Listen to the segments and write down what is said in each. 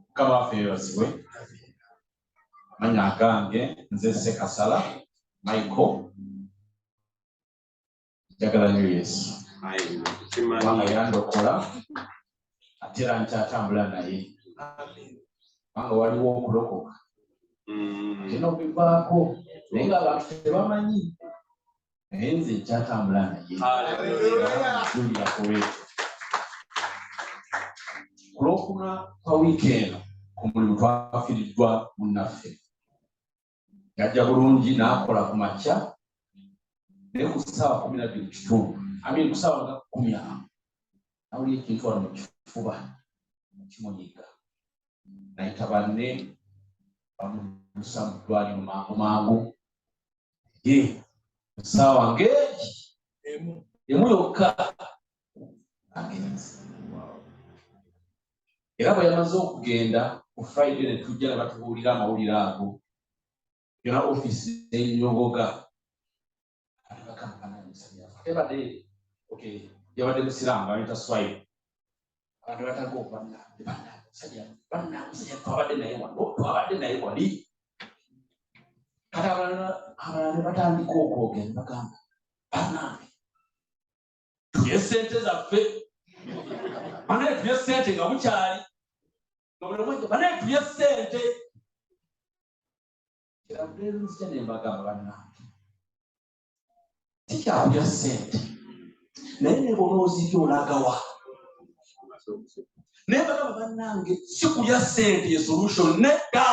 Mukama waffe yeebazibwe. Amannya agange nze Ssekasala Michael. Njagala nnyo Yesu kubanga yandokola ate era nkyatambula naye, kubanga waliwo okulokoka ate n'obivaako naye ng'abantu tebamanyi, naye nze nkyatambula naye. Julira ku lwekyo. Ku Lwokuna kwa wiiki eno ku mulimu twafiiriddwa munnaffe. Yajja bulungi n'akola ku makya, naye ku ssaawa 12:15, amin, ku ssaawa nga 10 awo nawulira ekintu wano mu kifuba kimunyiga. Nayita banne bamuddusa mu ddwaliro mangu mangu, ye ku ssaawa ng'egi emu yokka agenze. Era bwe yamaze okugenda ku Friday ne tujja ne batubuulira amawulire ago, yona ofiisi n'enyogoga. Ebadde okay, yabadde musiraamu, bamuyita Swaib. Abantu batandika okubannange, bannange omusajja, bannange omusajja twabadde naye wano, twabadde naye wali. Kati abalala ne batandika okwogera ne bagamba, bannange tulye ssente zaffe, bannange tulye ssente nga bukyali, nga buli omu bannange tulye ssente. Kirabudde nzija ne mbagamba, bannange si kyakulya ssente, naye ne bw'onoozirya olagawa? Naye bagamba, bannange si kulya ssente ye solution, nedda.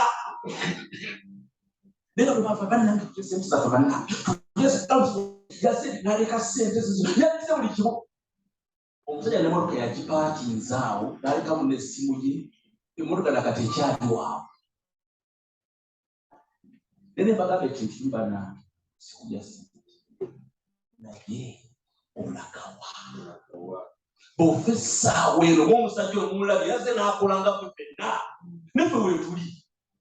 Naye nga bwe bava, bannange tulye ssente zaffe, bannange tulye ssente, n'aleka ssente zizo, yalize buli kimu. Omusajja n'emmotoka yagipaakinze awo, n'alekamu n'essimu ye, emmotoka nakati ekyali waawo. Naye ne mbagamba ekintu kimu, bannange si kulya ssente, naye olagawa bw'ofa essaawa eno? Ng'omusajja omulabye yazze n'akola nga ffe ffenna, neffe weetuli,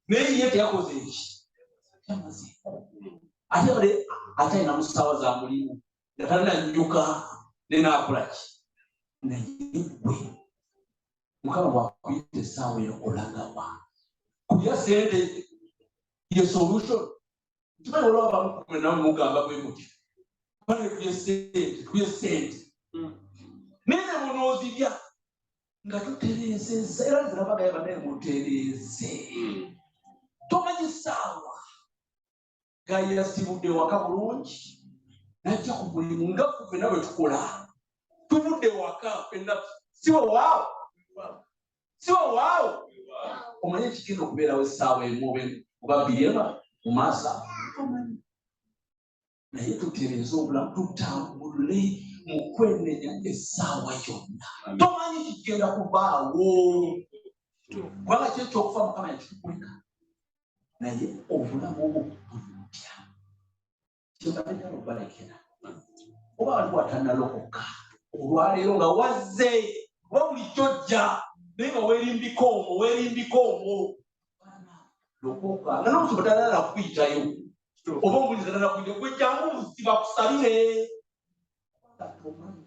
naye ye teyakoze eki, yamazeeko, ate bale ate alina mu ssaawa za mulimu nga talina ne naakola ki. Naye gwe Mukama bwakuyita essaawa eno olagawa? Kulya sente ye solution? Nkimanyi waliwo abamu nawe mugamba bwe muti, bane tulye sente, tulye sente, naye ne munoozirya nga tutereezezza. Era nze nabagaye, banaye mutereeze, tomanyi ssaawa. Gayasibudde waka bulungi najja ku mulimu nga ffe ffenna bwe tukola, tuvudde waka ffenna, si wewaawo? Si wewaawo? Omanye ekigenda okubeerawo essaawa emu oba bbiri ema mu maaso awo, tomanyi. Naye tutereeze obulamu, tutambule mu kwenenya essaawa yonna, tomanyi kigenda kubaawo, kubanga ki ekyokufa Mukama yakitukweka, naye obulamu obwo buli butya? Kyembadde okubalekera, oba waliwo atanalokoka olwaleero nga wazze, oba bulijjo jja naye nga weerimbika omwo, weerimbika omwo, lokoka nga n'omusumba talala kukuyitayo oba omulizi talala kuyitayo, gwe jangu buzi bakusabire, tomanyi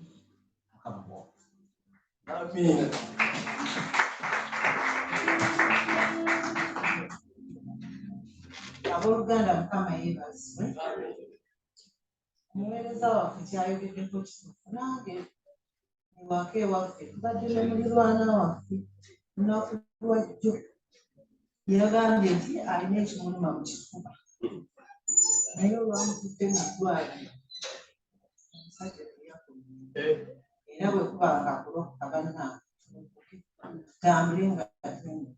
Mukama bw'oba. Amiina. Abooluganda, Mukama yeebazibwe. Omuweereza waffe kyayogeddeko kituufu. Nange ewaka ewaffe tubadde ne mulirwana waffe, lunaku lwa jjo yagambye nti alina ekimuluma mu kifuba, naye olwamututte mu ddwaliro omusajja teyakomye. Era bwe kuba nga kulokoka, bannange tulokoke, tutambule nga twenenya.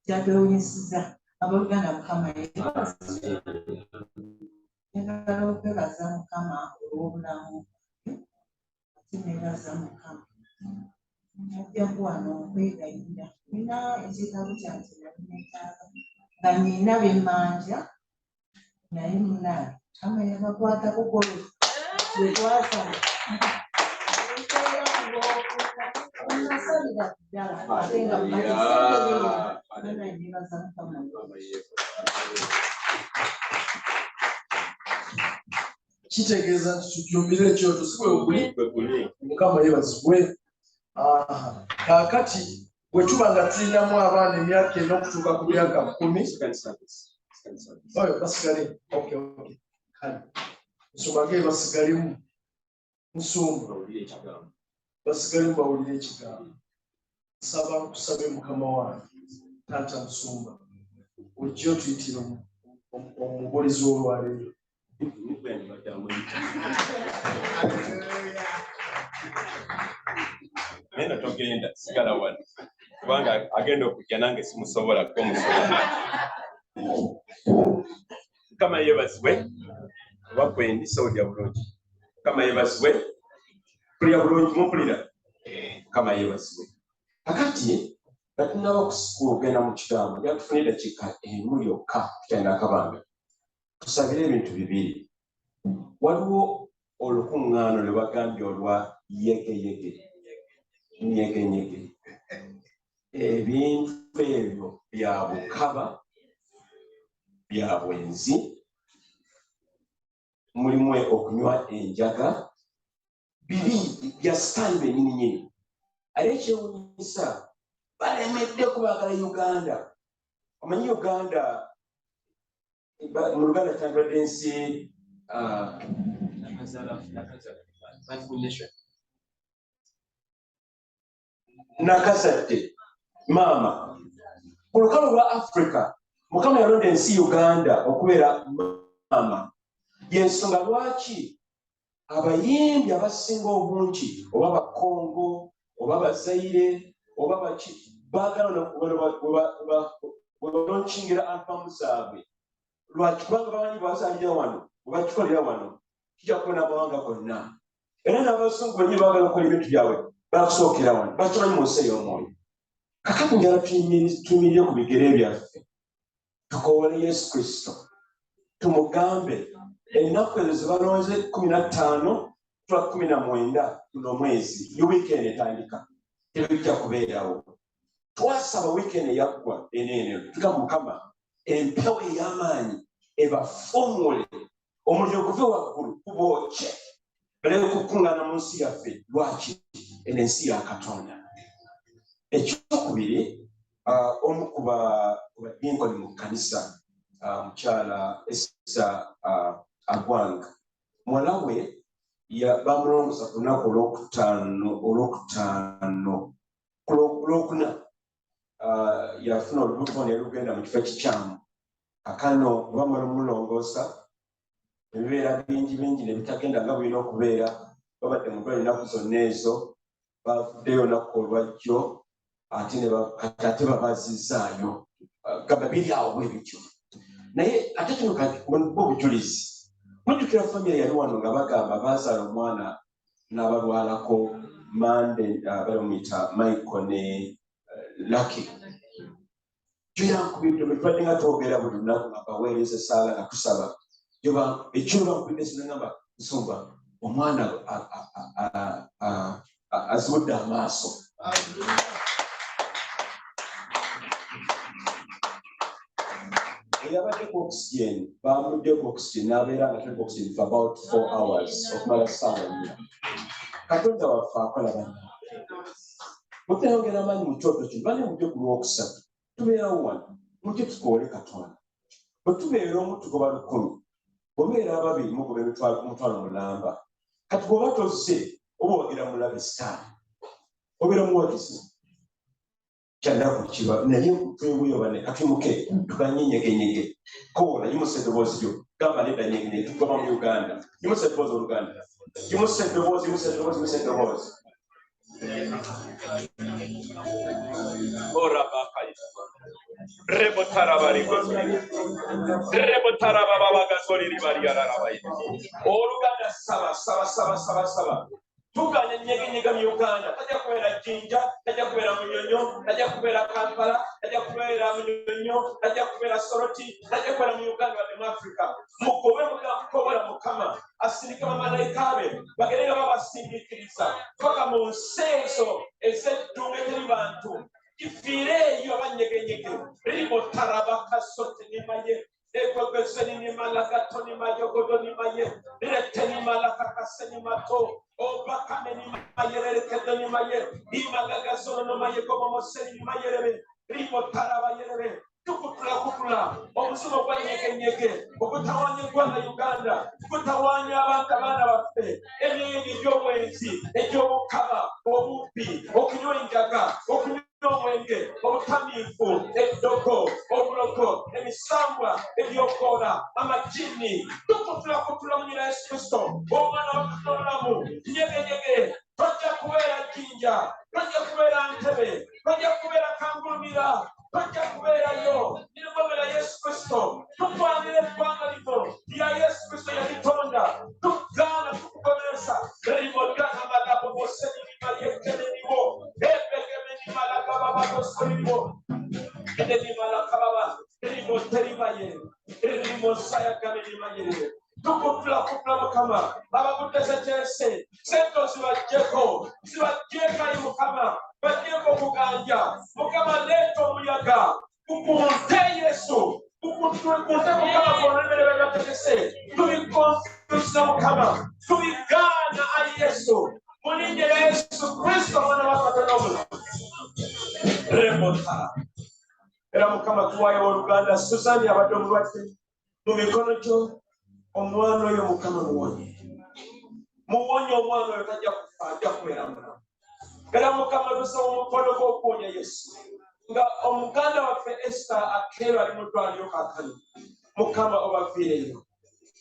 Kyatwewunyisiza. Abooluganda, Mukama yeebazibwe. Njagala okwebaza Mukama olw'obulamu bwange, ate neebaza Mukama najjaku wano okwegayirira. Nina ekyetaago kyange kye nali neetaaga nga nina bye mmanja, naye munange Mukama yabakwatako golo bwe twasaba nasabira ddala, ate nga mmaze. Banaye nebaza Mukama. Kitegeeza nti tujjumbire ekyoto, si bwe guli? Mukama yeebazibwe. Kaakati bwe tuba nga tulinamu abaana emyaka ena okutuuka ku myaka 10, oyo basigale. Okay. Kale nsumba ge basigalemu, nsumba basigalemu bawulire ekigambo. Nsaba nkusabe mukama wange taata musumba ojje otuyitire omubulizi w'olwaleero. Neno togenda, sigala wano kubanga agenda okujja nange simusobola kuomusobola. Mukama yeebazibwe. Oba kwendi sawulira bulungi. Mukama yeebazibwe. Mpulira bulungi, mumpulira? Mukama yeebazibwe. Kakati nga tunnaba kugenda mu kigambo, njagala tufune eddakiika emu yokka, tukyalina akabanga, tusabire ebintu bibiri. Waliwo olukuŋŋaano lwe bagambye olwa yegeyege, nyegenyege. Ebintu ebyo bya bukaba, bya bwenzi, mulimu okunywa enjaga, bibi bya sitaani bennyini nnyini. Ate ekyewuunyisa, balemedde kubaagala Uganda. Omanyi Uganda mu Luganda kyandibadde nsi nakazadde maama ku lukalu lwa Africa. Mukama yalonda ensi Uganda okubeera maama. Yensonga lwaki abayimbi abasinga obungi, oba Bakongo oba Bazaire oba baki, baagala webalonkingira albamu zaabwe. Lwaki? Kubanga bamanyi bwazaalira wano, bwebakikolera wano, kijja kubona amawanga gonna. Era n'abazungu bennyini baagala okukola ebintu byabwe, bakusookera wano, bakimanyi mu nsi ey'omwoyo. Kakati njagala tuyimirire ku bigere byaffe, tukoowole Yesu Kristo, tumugambe ennaku ezo ze balonze 15 tula 19 guno omwezi, ye weekend etandika, tebijja kubeerawo. Twasaba weekend eyaggwa eneeno, tugamba Mukama empewo ey'amaanyi ebafumule, omuliro guve waggulu gubookye, baleme kukuŋŋaana mu nsi yaffe. Lwaki? Eno ensi ya Katonda. Ekyokubiri, omu ku badinkoni mu kkanisa, mukyala Esa Agwang, muwala we bamulongosa ku lunaku olwokutaano, olwokuna, yafuna olubuto ne lugenda mu kifo ekikyamu. Kakano bamala omulongoosa, ebibeera bingi bingi ne bitagenda nga bulina okubeera. Babadde mu ddwaliro ennaku zonna ezo, bavuddeyo olunaku olwajjo, ate kati ate babazizzaayo, gamba biri awo bwe bityo. Naye ate kino bwo obujulizi. Mujjukira famire yali wano nga bagamba bazaala omwana n'abalwalako Mande, balimuyita Michael ne Lucky. Gyoyankubidde bwe tubadde nga twogera buli lunaku nga baweereza essaala nga tusaba, ekiro bankubidde esimu ngamba, nsumba, omwana azibudde amaaso. Eyabadde ku oxygen bamudde ku oxygen n'abeera nga tali ku oxygen for about 4 hours, okumala ssaawa 4. Katonda waffe akola banna. Muteyongera amaanyi mu kyoto kino bane, mujje ku Lwokusatu, tubeerawo wano, mujje tukoole Katonda. Bwe tubeera omu tugoba 1,000, bwe mubeera ababiri mugoba 100,000. Kati bw'oba tozze, oba owagira mulabe sitaani, obeera muwagizi. Kyannaku kiba, naye tweweyo bane. Katuyimuke tuganye nyegenyege. Koola, yimusa eddoboozi lyo, gamba nedda nyegenyege, tugoba mu Uganda. Yimusa eddoboozi, oluganda, yimusa eddoboozi, yimusa eddoboozi, yimusa eddoboozi. Orabakaya rebotarabarigozoli rebotarabababagazoliribariyararabaye. Oluganda, saba, saba, saba, saba, saba. Tuganya nyegenyega mu Uganda. Tajja kubeera Jjinja, tajja kubeera Munyonyo, tajja kubeera Kampala, tajja kubeera Munyonyo, tajja kubeera Soroti, tajja kubeera mu Uganda wadde mu Africa. Mugobe, mukobola Mukama asindike bamalayika be bagende nga babasindiikiriza paka mu nsi ezo ez'eddungu eteri bantu. Gifiireeyo abanyegenyege rimotarabakasotenemaye egwegesenimalagatonemayogodonimaye retenimalatakasenimato obakamenemayererekedonimaye imalagasononomayegomomoseninimayerebe rimotarabayerebe tukutula omuzimu gwa nyegenyege ogutawanya eggwanga Uganda, gutawanya abantu abaana baffe, emyenge egy'obwenzi, egy'obukaba, obubbi, okunywa enjaga, okunywa omwenge, obutamiivu, eddogo, obulogo, emisambwa, ebyokoola, amajini. Tukutulakutula mu nyina Yesu Kristo, omwana wa Katonda omulamu. Nyegenyege tojja kubeera Jjinja, tojja kubeera Ntebe, tojja kubeera Kangulumira, tojja kubeerayo. Nirugomera Yesu Kristo, tukwanira eggwanga lino lya Yesu Kristo yalitonda. Tugaana, tukugoberesa erimodanamalabobosenimayekeneniwo ebegemenimalagababadosoliwo enenimalakababa erimoterimaye erimosayagamenimanyerere. Tukutulakutula Mukama abakuteeseteese sente zibajjeko, zibajjeko ayi Mukama, bajjeko okuganja. Mukama, leeta omuyaga gukunte Yesu, gukunte Mukama, bonna ebere babategese tubikonfusa Mukama, tubigaana ayi Yesu, mu linnya lya Yesu Kristo omwana wa Katonda omulamu. Remotara. Era Mukama, tuwaayo oluganda Susani abadde omulwadde mu mikono gyo. Omwana oyo Mukama muwonye, muwonye omwana oyo, tajja kufa, ajja kubeera mulamu. Era Mukama, tusaba omukono gw'okuwonya Yesu, nga omuganda waffe Esther Akeero ali mu ddwaliro kaakano. Mukama, obaviireyo,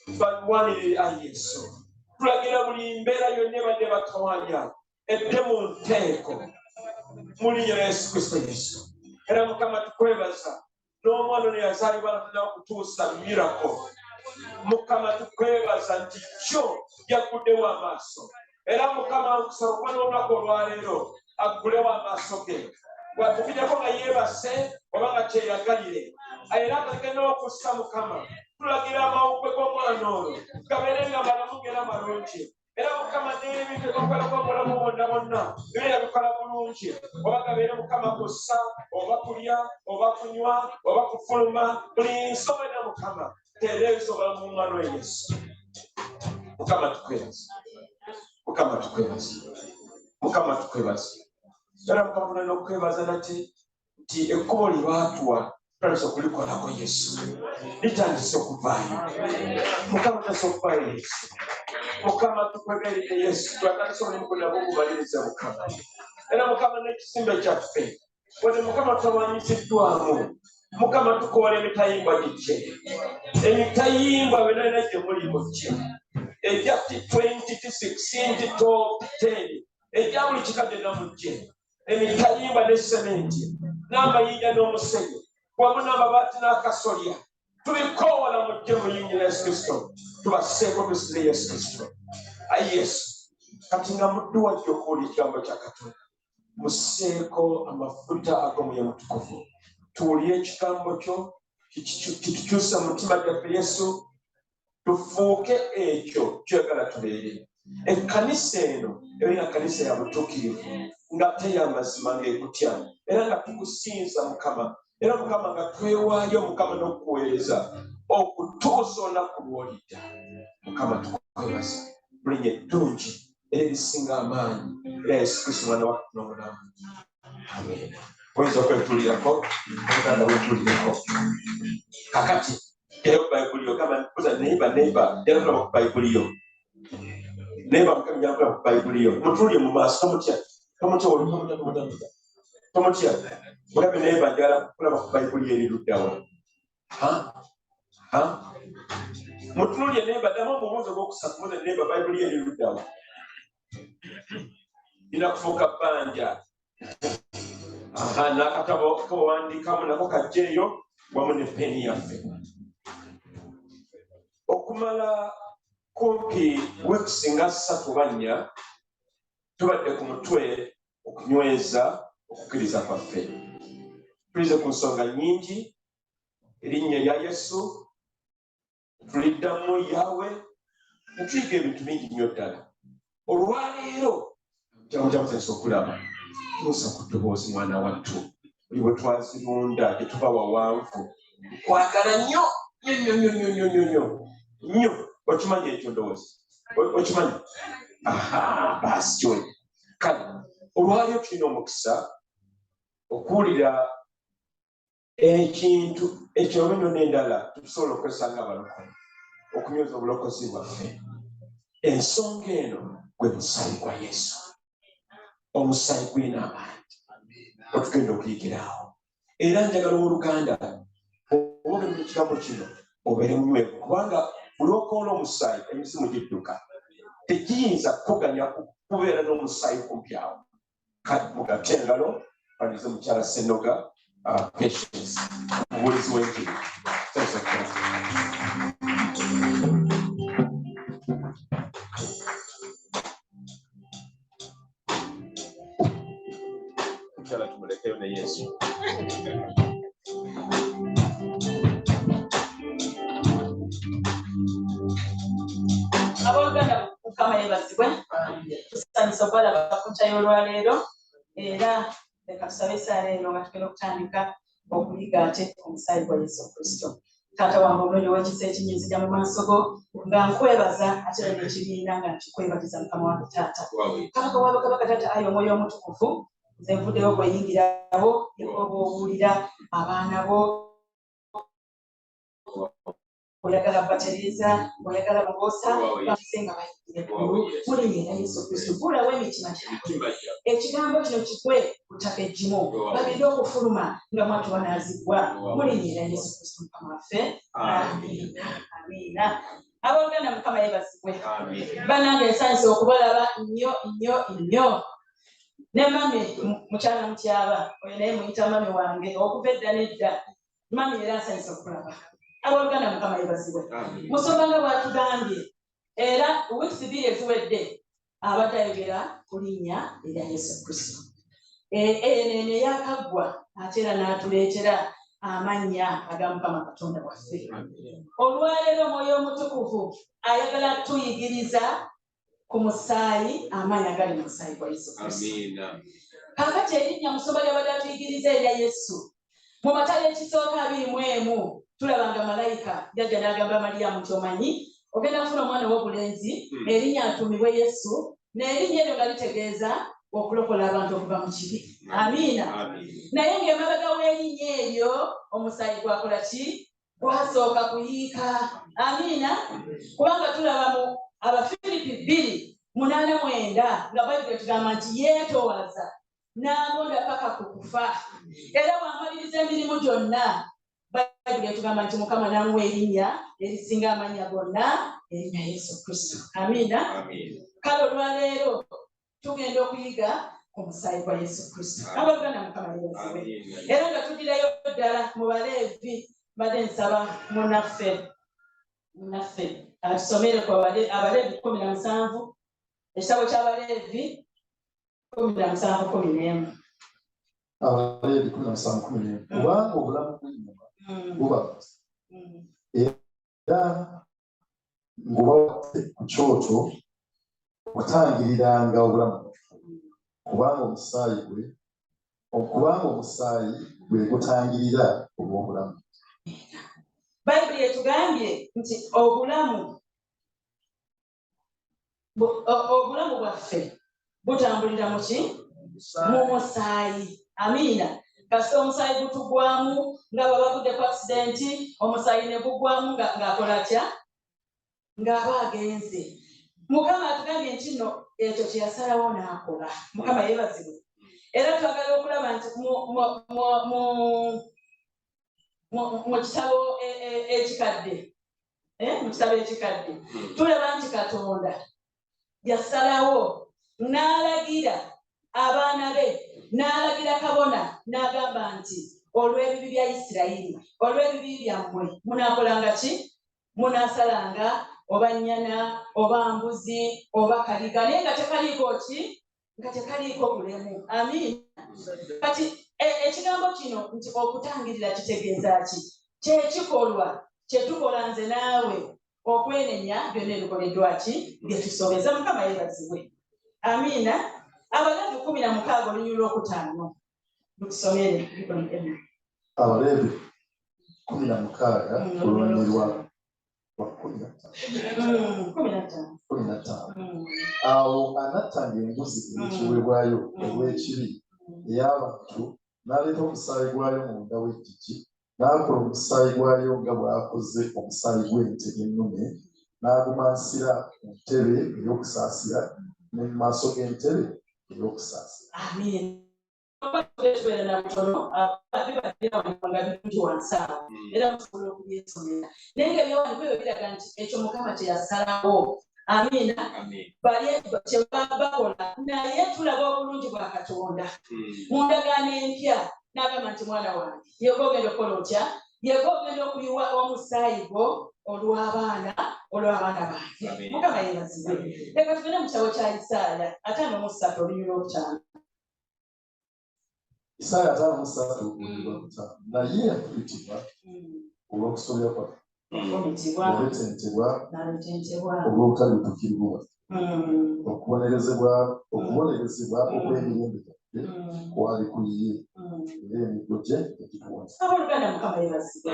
balwanirire ayi Yesu. Tulagira buli mbeera yonna ebadde batawaanya edde mu nteeko mu linnya lya Yesu Kristo Yesu. Era Mukama, tukwebaza n'omwana ono yazaalibwa nga tannaba kutuusa miracle. Mukama, tukwebaza nti kyo yaguddewo amaaso. Era Mukama, nkusaba okuba n'olunaku olwaleero aggulewo amaaso ge, bwatufijjako nga yeebase oba nga kyeyagalire era nga genda okussa. Mukama, tulagira amawuggwe g'omwana ono gabeere nga malamu era malungi. Era Mukama, n'ebintu ebyokukolako obulamu bwonna bwonna bibeera bikola bulungi, oba gabeere Mukama kussa oba kulya oba kunywa oba kufuluma, buli nsonga yonna Mukama tereeza obulamu bw'omwana we Yesu. Mukama, tukwebaza. Mukama, tukwebaza. Mukama, tukwebaza. Era Mukama, tulina okwebaza nate nti ekkubo lye baatuwa tutandise okulikolako Yesu, litandise okuvaayo. Mukama, tutandise okuvaayo Yesu. Mukama, tukwegayiridde Yesu, twatandise omulimu guno nagwo gumaliriza Mukama. Era Mukama, n'ekizimbe kyaffe wadde Mukama tutawanyiziddwamu, Mukama, tukoola emitayimbwa gijje, emitayimbwa byonna byonna gye muli mujje, ejja T20, T16, T12, T10, ejja buli kika gyonna mujje, emitayimbwa ne sementi n'amayinja n'omusenyu wamu n'amabaati n'akasolya, tubikoola mujje mu linnya lya Yesu Kristo, tubaseeko tusire Yesu Kristo. Ayi Yesu, kati nga muddu wajja okuwulira ekigambo kya Katonda, museeko amafuta ag'Omwoyo Mutukuvu, tuwulire ekigambo kyo kitukyusa mu mutima gyaffe Yesu, tufuuke ekyo kyoyagala tubeere. Ekkanisa eno ebe nga kkanisa ya butuukirivu, nga teyamazima, ng'ekutya era nga tukusinza Mukama. Era Mukama, nga twewaayo Mukama n'okukuweereza okutuusa olunaku lw'olidda. Mukama, tukwebaza mulinnya eddungi era erisinga amaanyi era Yesu Kristo omwana wa Katonda omulamu, amiina. Oyinza okwetulirako, omuganda, wetulireko. Kakati era ku Bayibuli yo, gamba buza neighbor, neighbor, yalakulaba ku Bayibuli yo. Neighbor, Mukama yakulaba ku Bayibuli yo. Mutuulye mu maaso, tomutya, tomutya, oli tomutya, tomutya, tomutya, tomutya. Mugambe, neighbor, njagala kulaba ku Bayibuli eri luddawa? Ha ha, mutunuulye neighbor, ddamu omubuuzo ogwokusatu, muze neighbor, Bayibuli eri luddawa? Lina kufuuka bbanja. Aha, n'akatabo kowandiikamu nako kajjeeyo wamu ne peni yaffe. Okumala kumpi weeks nga 3 oba 4 tubadde ku mutwe okunyweza okukkiriza kwaffe. Tulize ku nsonga nnyingi, erinnya lya Yesu tuliddamu Yawe, netuyiga ebintu bingi nnyo ddala. Olwaleero kigambo kyamutandisa okulaba tuusa ku ddoboozi mwana wattu. Buli bwe twazirunda gye tuba wawanvu. Nkwagala nnyo nnyo nnyo nnyo nnyo nnyo nnyo nnyo nnyo. Okimanyi ekyo ndowooza? Okimanyi? Aha, baasi kyoli. Kale olwaliyo tulina omukisa okuwulira ekintu ekyo oba ennono endala tusobola okukozesa nga abalokole okunyweza obulokozi bwaffe. Ensonga eno gwe musaayi gwa Yesu. Omusaayi gulina amaanyi otugenda okuyigiraawo. Era njagala owooluganda oba ogenda ekigambo kino obeere munywevu, kubanga buli okoola omusaayi emizimu gidduka, tegiyinza kukuganya kubeera n'omusaayi kumpi awo. Kale mugatte engalo banize mukyala Senoga Patience, omubuulizi w'enjiri. Mukyala tumulekeyo ne Yesu. Abooluganda, Mukama yeebazibwe. Tusanyusa okubalaba ku nkya y'olwaleero, era leka tusabe essaala eno nga tugenda okutandika okuyiga ate omusaayi gwa Yesu Kristo. Taata wange omulungi ow'ekisa ekingi, nzija mu maaso go nga nkwebaza, ate era n'ekibiina nga nkikwebagiza. Mukama wange taata, kabaka w'abakabaka, taata, ayi Omwoyo Omutukuvu, nze nvuddeyo gweyingirawo oba obuulira abaana bo, oyagala batereeza, oyagala bongoosa, bakise nga bayingire eggulu mu linnya erya Yesu Kristo. Gulawo emitima gyabwe, ekigambo kino kigwe ku ttaka eggimu, bagende okufuluma nga mwatu banaazibwa mu linnya erya Yesu Kristo Mukama waffe. Amiina, amiina. Abooluganda, Mukama yeebazibwe. Bannange, nsanyuse okubalaba nnyo nnyo nnyo. Ne mami mukyala Mutyaba oyo naye muyita mami wange okuva edda n'edda. Mami, era nsanyuse okulaba. Abooluganda, Mukama yeebazibwe. Musomba nga bw'atugambye, era wiiki 2 eziwedde abadde ayogera ku linnya erya Yesu Kristo. Eno eno eyakaggwa ate era n'atuleetera amannya aga Mukama Katonda waffe. Olwaleero Omwoyo Omutukuvu ayagala tuyigiriza ku musaayi, amaanyi agali mu musaayi gwa Yesu Kristo. Kaakati erinnya musomba lyabadde atuyigiriza erya Yesu, mu Matayo ekisooka 21, tulaba nga malayika yajja n'agamba Maliyamu nti, "Omanyi ogenda kufuna omwana ow'obulenzi, erinnya atuumibwe Yesu," n'erinnya eryo nga litegeeza okulokola abantu okuva mu kibi. Amiina. Naye ng'emabega w'erinnya eryo omusaayi gwakola ki? Gwasooka kuyiika. Amiina. Kubanga tulaba mu Abafiripi 2:8-9 nga Bayibuli etugamba nti yeetoowaza n'agonda paka ku kufa, era bw'amaliriza emirimu gyonna, Bayibuli etugamba nti Mukama n'amuwa erinnya erisinga amannya gonna, erinnya Yesu Kristo. Amiina. Kale olwaleero tugenda okuyiga ku musaayi gwa Yesu Kristo. Abooluganda, Mukama yeebazibwe. Era nga tugirayo ddala mu Baleevi, mbadde nsaba munaffe atusomere ku Abaleevi 17, ekitabo ky'Abaleevi 17:11. Abaleevi 17:11. Kubanga obulamu bw'ennyama buba era ng'obawadde ku kyoto okutangiriranga obulamu, kubanga omusaayi gwe gutangirira olw'obulamu. Bayibuli etugambye nti obulamu bwaffe butambulira mu ki? Mu musaayi. Amiina. Kasita omusaayi gutugwamu, nga bwe bagudde ku accident, omusaayi ne gugwamu, ng'akola atya? Ng'aba agenze. Mukama atugambye nti nno ekyo kye yasalawo n'akola. Mukama yeebazibwe. Era twagala okulaba nti mu kitabo ekikadde, mu kitabo ekikadde tulaba nti Katonda yasalawo n'alagira abaana be, n'alagira kabona, n'agamba nti olw'ebibi bya Isirayiri, olw'ebibi byammwe, munaakolanga ki? Munaasalanga oba nnyana oba mbuzi oba kaliga, naye nga tekaliiko ki? Nga tekaliiko bulemu. Amiina. Kati ekigambo kino nti okutangirira kitegeeza ki? Kyekikolwa kyetukola nze naawe okwenenya byonna ebikoleddwa ki? Byetusobeza. Mukama yeebazibwe. Amiina. Abaleevi 16 olunyiriri lwokutaano. Mutusomere Dikoni Emma. Abaleevi 16 olunyiriri lwa 15. 15. 15. Awo anattanga embuzi ey'ekiweebwayo olw'ekibi ey'abantu, n'aleeta omusaayi gwayo munda w'eggigi, n'akola omusaayi gwayo nga bw'akoze omusaayi gw'ente ennume, n'agumansira ku ntebe ey'okusaasira ne mu maaso g'entebe ey'okusaasira. Amiina. Tubeera na butono nga birungi wansi awo, era musobola okubyesomera, naye nga ebyawandiikibwa ebyo biraga nti ekyo Mukama kye yasalawo. Amiina. Bali kye bakola, naye tulaba obulungi bwa Katonda mu ndagaano empya, n'agamba nti, "Mwana wange, yego ogenda okukola otya? Yego ogenda okuyiwa omusaayi gwo olw'abaana bange." Mukama yeebazibwe. Leka tugende mu kitabo kya Isaaya 53 olunyiriri 5. Isaaya 53 olunyiriri 5: "Naye yafumitibwa olw'okusobya kwaffe, Yafumitibwa, yabetentebwa n'abetentebwa olw'obutali butuukirivu bwaffe. Okubonerezebwa okw'emirembe gyaffe kwali ku ye, era emiggo gye egituwonya." Abooluganda, Mukama yeebazibwe.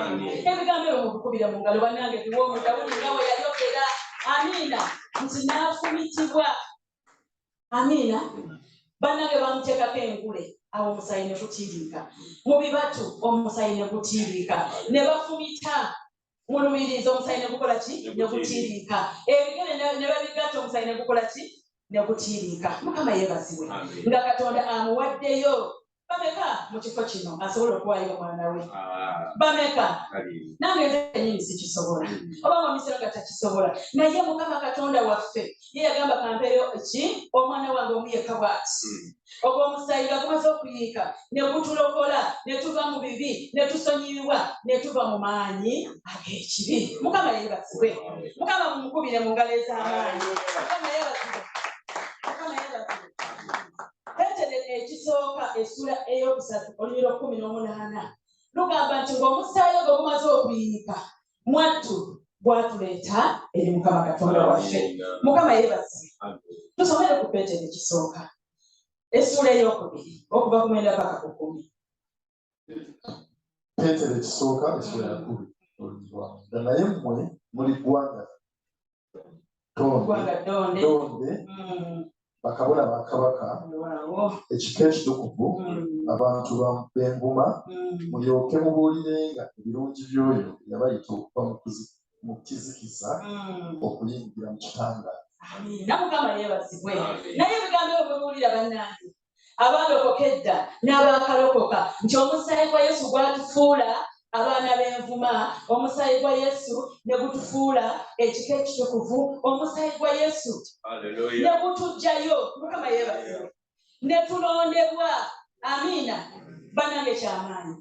Ebigambo ebyo mubikubira mu ngalo, bannange, biwoomu. Dawudi nga bwe yayogera, amiina, nti n'afumitibwa. Amiina. Bannange, bamuteekako engule awo, omusaayi ne gutiiriika mu bibatu, omusaayi ne gutiiriika, ne bafumita mu lubirizi, omusaayi ne gukola ki? Ne gutiiriika. Ebigere ne babigatta, omusaayi ne gukola ki? Ne gutiiriika. Mukama yeebazibwe. Nga Katonda amuwaddeyo. Bameka mu kifo kino asobola okuwaayo omwana we? Bameka? Nange nze kennyini sikisobola, oba mwamisiro nga takisobola, naye Mukama Katonda waffe ye yagamba, "Kampeeyo ki? Omwana wange omu yekka bw'ati." Ogwo omusaayi nga gumaze okuyiika ne gutulokola, ne tuva mu bibi, ne tusonyiyibwa, ne tuva mu maanyi ag'ekibi. Mukama yeebazibwe. Mukama mumukubire mu ngalo ez'amaanyi. Mukama yeebazibwe. Mukama yeebazibwe. Peetero ekisooka essula 3 olunyiriri 18 lugamba nti ng'omusaayi ogwo gumaze okuyiika, mwattu gwatuleeta eri Mukama Katonda waffe. Mukama yeebazibwe. Tusomere ku Peetero ekisooka essuula 2 okuva ku 9 paka ku 10. Peetero ekisooka essula 2 olunyiriri 9: "Naye mmwe muli ggwanga ddonde, ggwanga ddonde, ddonde, bakabona ba kabaka, waawo, ekika ekitukuvu, abantu b'envuma, mulyoke mubuulirenga ebirungi by'oyo eyabayita okuva mu kizikiza okuyingira mu kitangaala." Amiina. Mukama yeebazibwe. Naye ebigambo ebyo bwebuwulira, bannange abaalokoka edda n'abaakalokoka, nti omusaayi gwa Yesu gwatufuula abaana b'envuma, omusaayi gwa Yesu ne gutufuula ekika ekitukuvu, omusaayi gwa Yesu ne gutuggyayo, Mukama yeebazibwe, ne tulondebwa. Amiina. Bannange, kyamaanyi,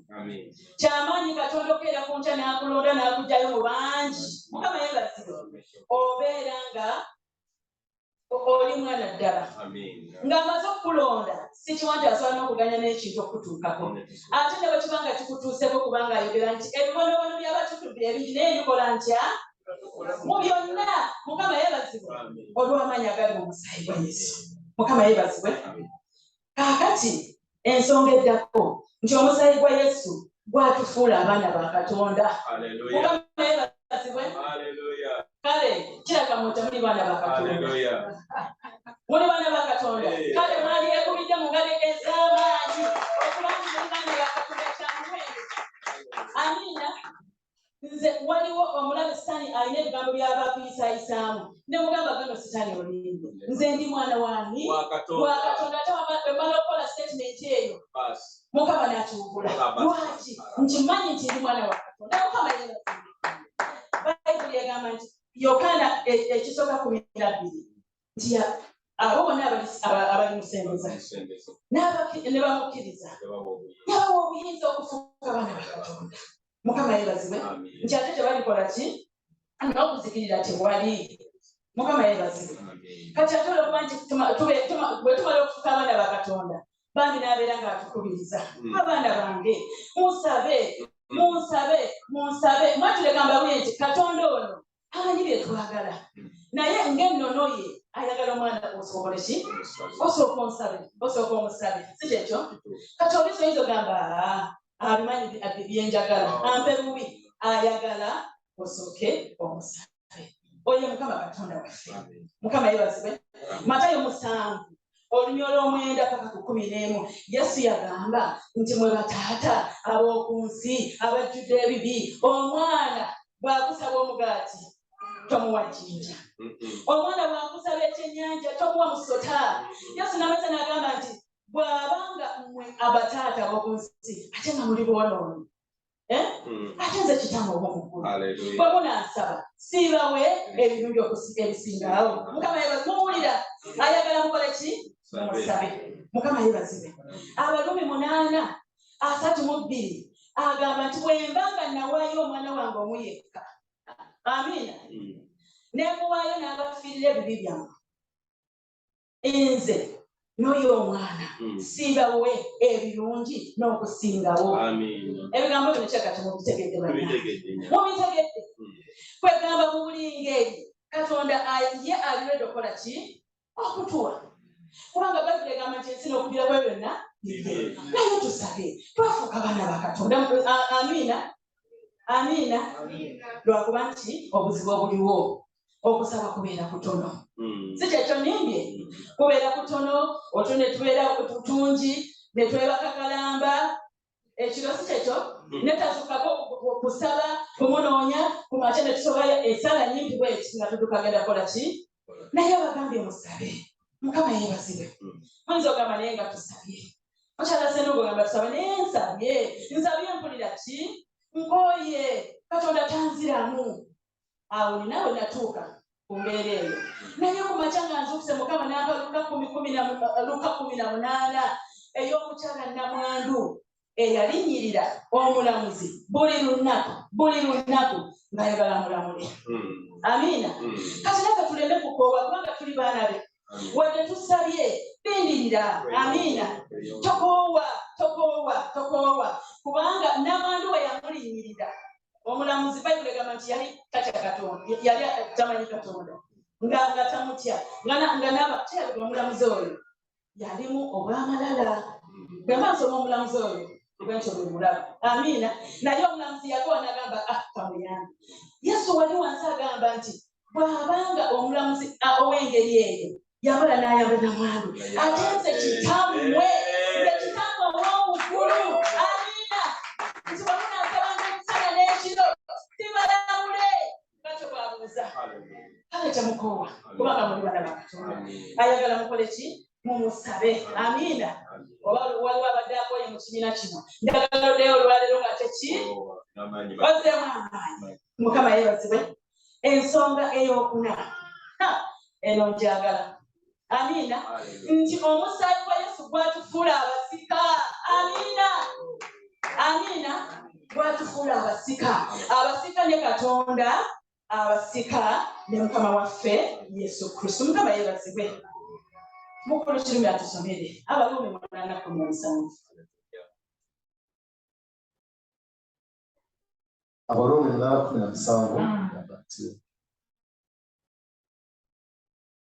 kyamaanyi Katonda okukeera ku nkya n'akulonda n'akuggyayo mu bangi. Mukama yeebazibwe. Obeera nga oli mwana ddala ng'amaze okukulonda, si kiwa nti asobola n'okuganya n'ekintu okutuukako. Ate ne bwe kiba nga kikutuuseko, kubanga ayogera nti ebibonoobono by'abatukuvu ebingi, naye ndikola ntya mu byonna? Mukama yeebazibwe olw'amaanyi agali mu musaayi gwa Yesu. Mukama yeebazibwe. Kaakati ensonga eddako nti omusaayi gwa Yesu gwatufuula abaana ba Katonda. Mukama yeebazibwe. Kale kiraka mwe temuli baana ba Katonda? Muli baana ba Katonda? Kale mwalyekubidde mu ngalo ez'amaanyi okuba nti muli baana ba Katonda. Kyamuwendo. Amiina. Nze waliwo omulabe Sitaani alina ebigambo by'aba akuyisaayisaamu, ne mugamba, "Gano Sitaani olimbe, nze ndi mwana wani? Wa Katonda." Ate wemala okukola statement eyo, Mukama n'akiwugula. Lwaki? Nkimanyi nti ndi mwana wa Katonda. Mukama yeebazibwe. Bayibuli egamba nti Yokaana ekisooka 12 nti abo bonna abalimusembeza ne bamukkiriza, yabawa obuyinza okufuuka abaana ba Katonda. Mukama yeebazibwe. Nti ate tebalikola ki? N'okuzikirira tewali. Mukama yeebazibwe. Kati ate olwokuba nti bwe tumala okufuuka abaana ba Katonda, bambi n'abeera ng'atukubiriza, "Abaana bange, munsabe, munsabe, munsabe." Mwatuleka mbabuye nti Katonda ono amanyi bye twagala, naye ng'ennono ye ayagala omwana. omwana osooka okole ki? Osooka onsabe, osooka omusabe, si kyekyo? Kati oluusi oyinza ogamba, "Ah, abimanyi byenjagala, ampe bubi." Ayagala osooke omusabe. Oyo Mukama Katonda waffe, Mukama yeebazibwe. Matayo 7:9 paka ku 11, Yesu yagamba nti, "Mwe bataata ab'oku nsi abajjudde ebibi, omwana bw'akusaba omugaati tomuwa jjinja, omwana bw'akusaba ekyennyanja tomuwa musota." Yesu n'amata n'agamba nti bw'abanga mmwe abataata ab'oku nsi ate nga muli boonoonyi, eh? Ate nze Kitange ow'omu ggulu, bwe munansaba siibawe ebirungi ebisingawo? Mukama yeebazibwe. Muwulira, ayagala mukole ki? Mumusabe. Mukama yeebazibwe. Abaluumi 8:32 agamba nti, "Bwe mba nga nawaayo omwana wange omu yekka," amiina, "nemuwaayo n'abafiirira ebibi byammwe, nze n'oyo omwana siibawe ebirungi n'okusingawo?" Ebigambo bino kyakati mubitegedde bannange? Mubitegedde? Kwegamba mu buli ngeri Katonda ye aliredde okukola ki? Okutuwa, kubanga Bayibuli egamba nti ensi n'okujjula kwayo byonna bibye. Naye tusabe, twafuuka baana ba Katonda. Amiina, amiina. Lwakuba nti obuzibu obuliwo, okusaba kubeera kutono, si kyekyo? Nimbye? Kubeera kutono, otwo ne tubeera tungi ne twebaka kalamba ekiro, si kyekyo? Netazukako kusaba kumunoonya ku makya, ne tusobayo esala nyimpi bweti nga tudduka genda kukola ki? Naye abagambye musabe. Mukama yeebazibwe. Muyinza ogamba, naye nga tusabye, mukyala Senugo ogamba tusabe, naye nsabye, nsabye, mpulira ki? Nkooye, Katonda tanziramu. Awo ninawe natuuka ku mbeera eyo, naye ku makya nga nzuukuse, Mukama n'ampa Luka kumi kumi na Luka 18 ey'omukyala namwandu eyalinnyirira omulamuzi buli lunaku, buli lunaku ng'ayagala mulamule. Amiina. Kati naffe tuleme kukoowa, kubanga tuli baana be. Wadde tusabye, lindirira. Amiina. Tokoowa, tokoowa, tokoowa, kubanga namwandu we yamulinnyirira omulamuzi, Bayibuli egamba nti yali tatya Katonda, yali tamanyi Katonda, nga tamutya, nga naba kirabika omulamuzi oyo yalimu obwamalala. Bwe mba nsoma omulamuzi oyo bwentyo bwe mulaba. Amiina. Naye omulamuzi yagowa n'agamba, "Ah, kamuyambe." Yesu wali wansi agamba nti bw'abanga omulamuzi ow'engeri eyo yamala n'ayamba namwandu, ate nze kitammwe, nze Kitammwe ow'omuggulu, amiina, nti bwe munaasabanga emisana n'ekiro sibalamule? Batyo bwabuuza. Kale temukoowa, kubanga muli bana ba Katonda. Ayagala mukole ki? Mumusabe. Amiina. Oba waliwo abadde akooye mu kibiina kino, njagala oddeyo olwaleero nga teki ozzeemu amaanyi. Mukama yeebazibwe. Ensonga eyokuna, ha, eno njagala. Amiina. Nti omusaayi gwa Yesu gwatufuula abasika. Amiina, amiina. Gwatufuula abasika, abasika ne Katonda, abasika ne Mukama waffe Yesu Kristo. Mukama yeebazibwe. Mukulu Kirumi atusomere Abaluumi 8:17. Abaruumi 8:17 gamba nti,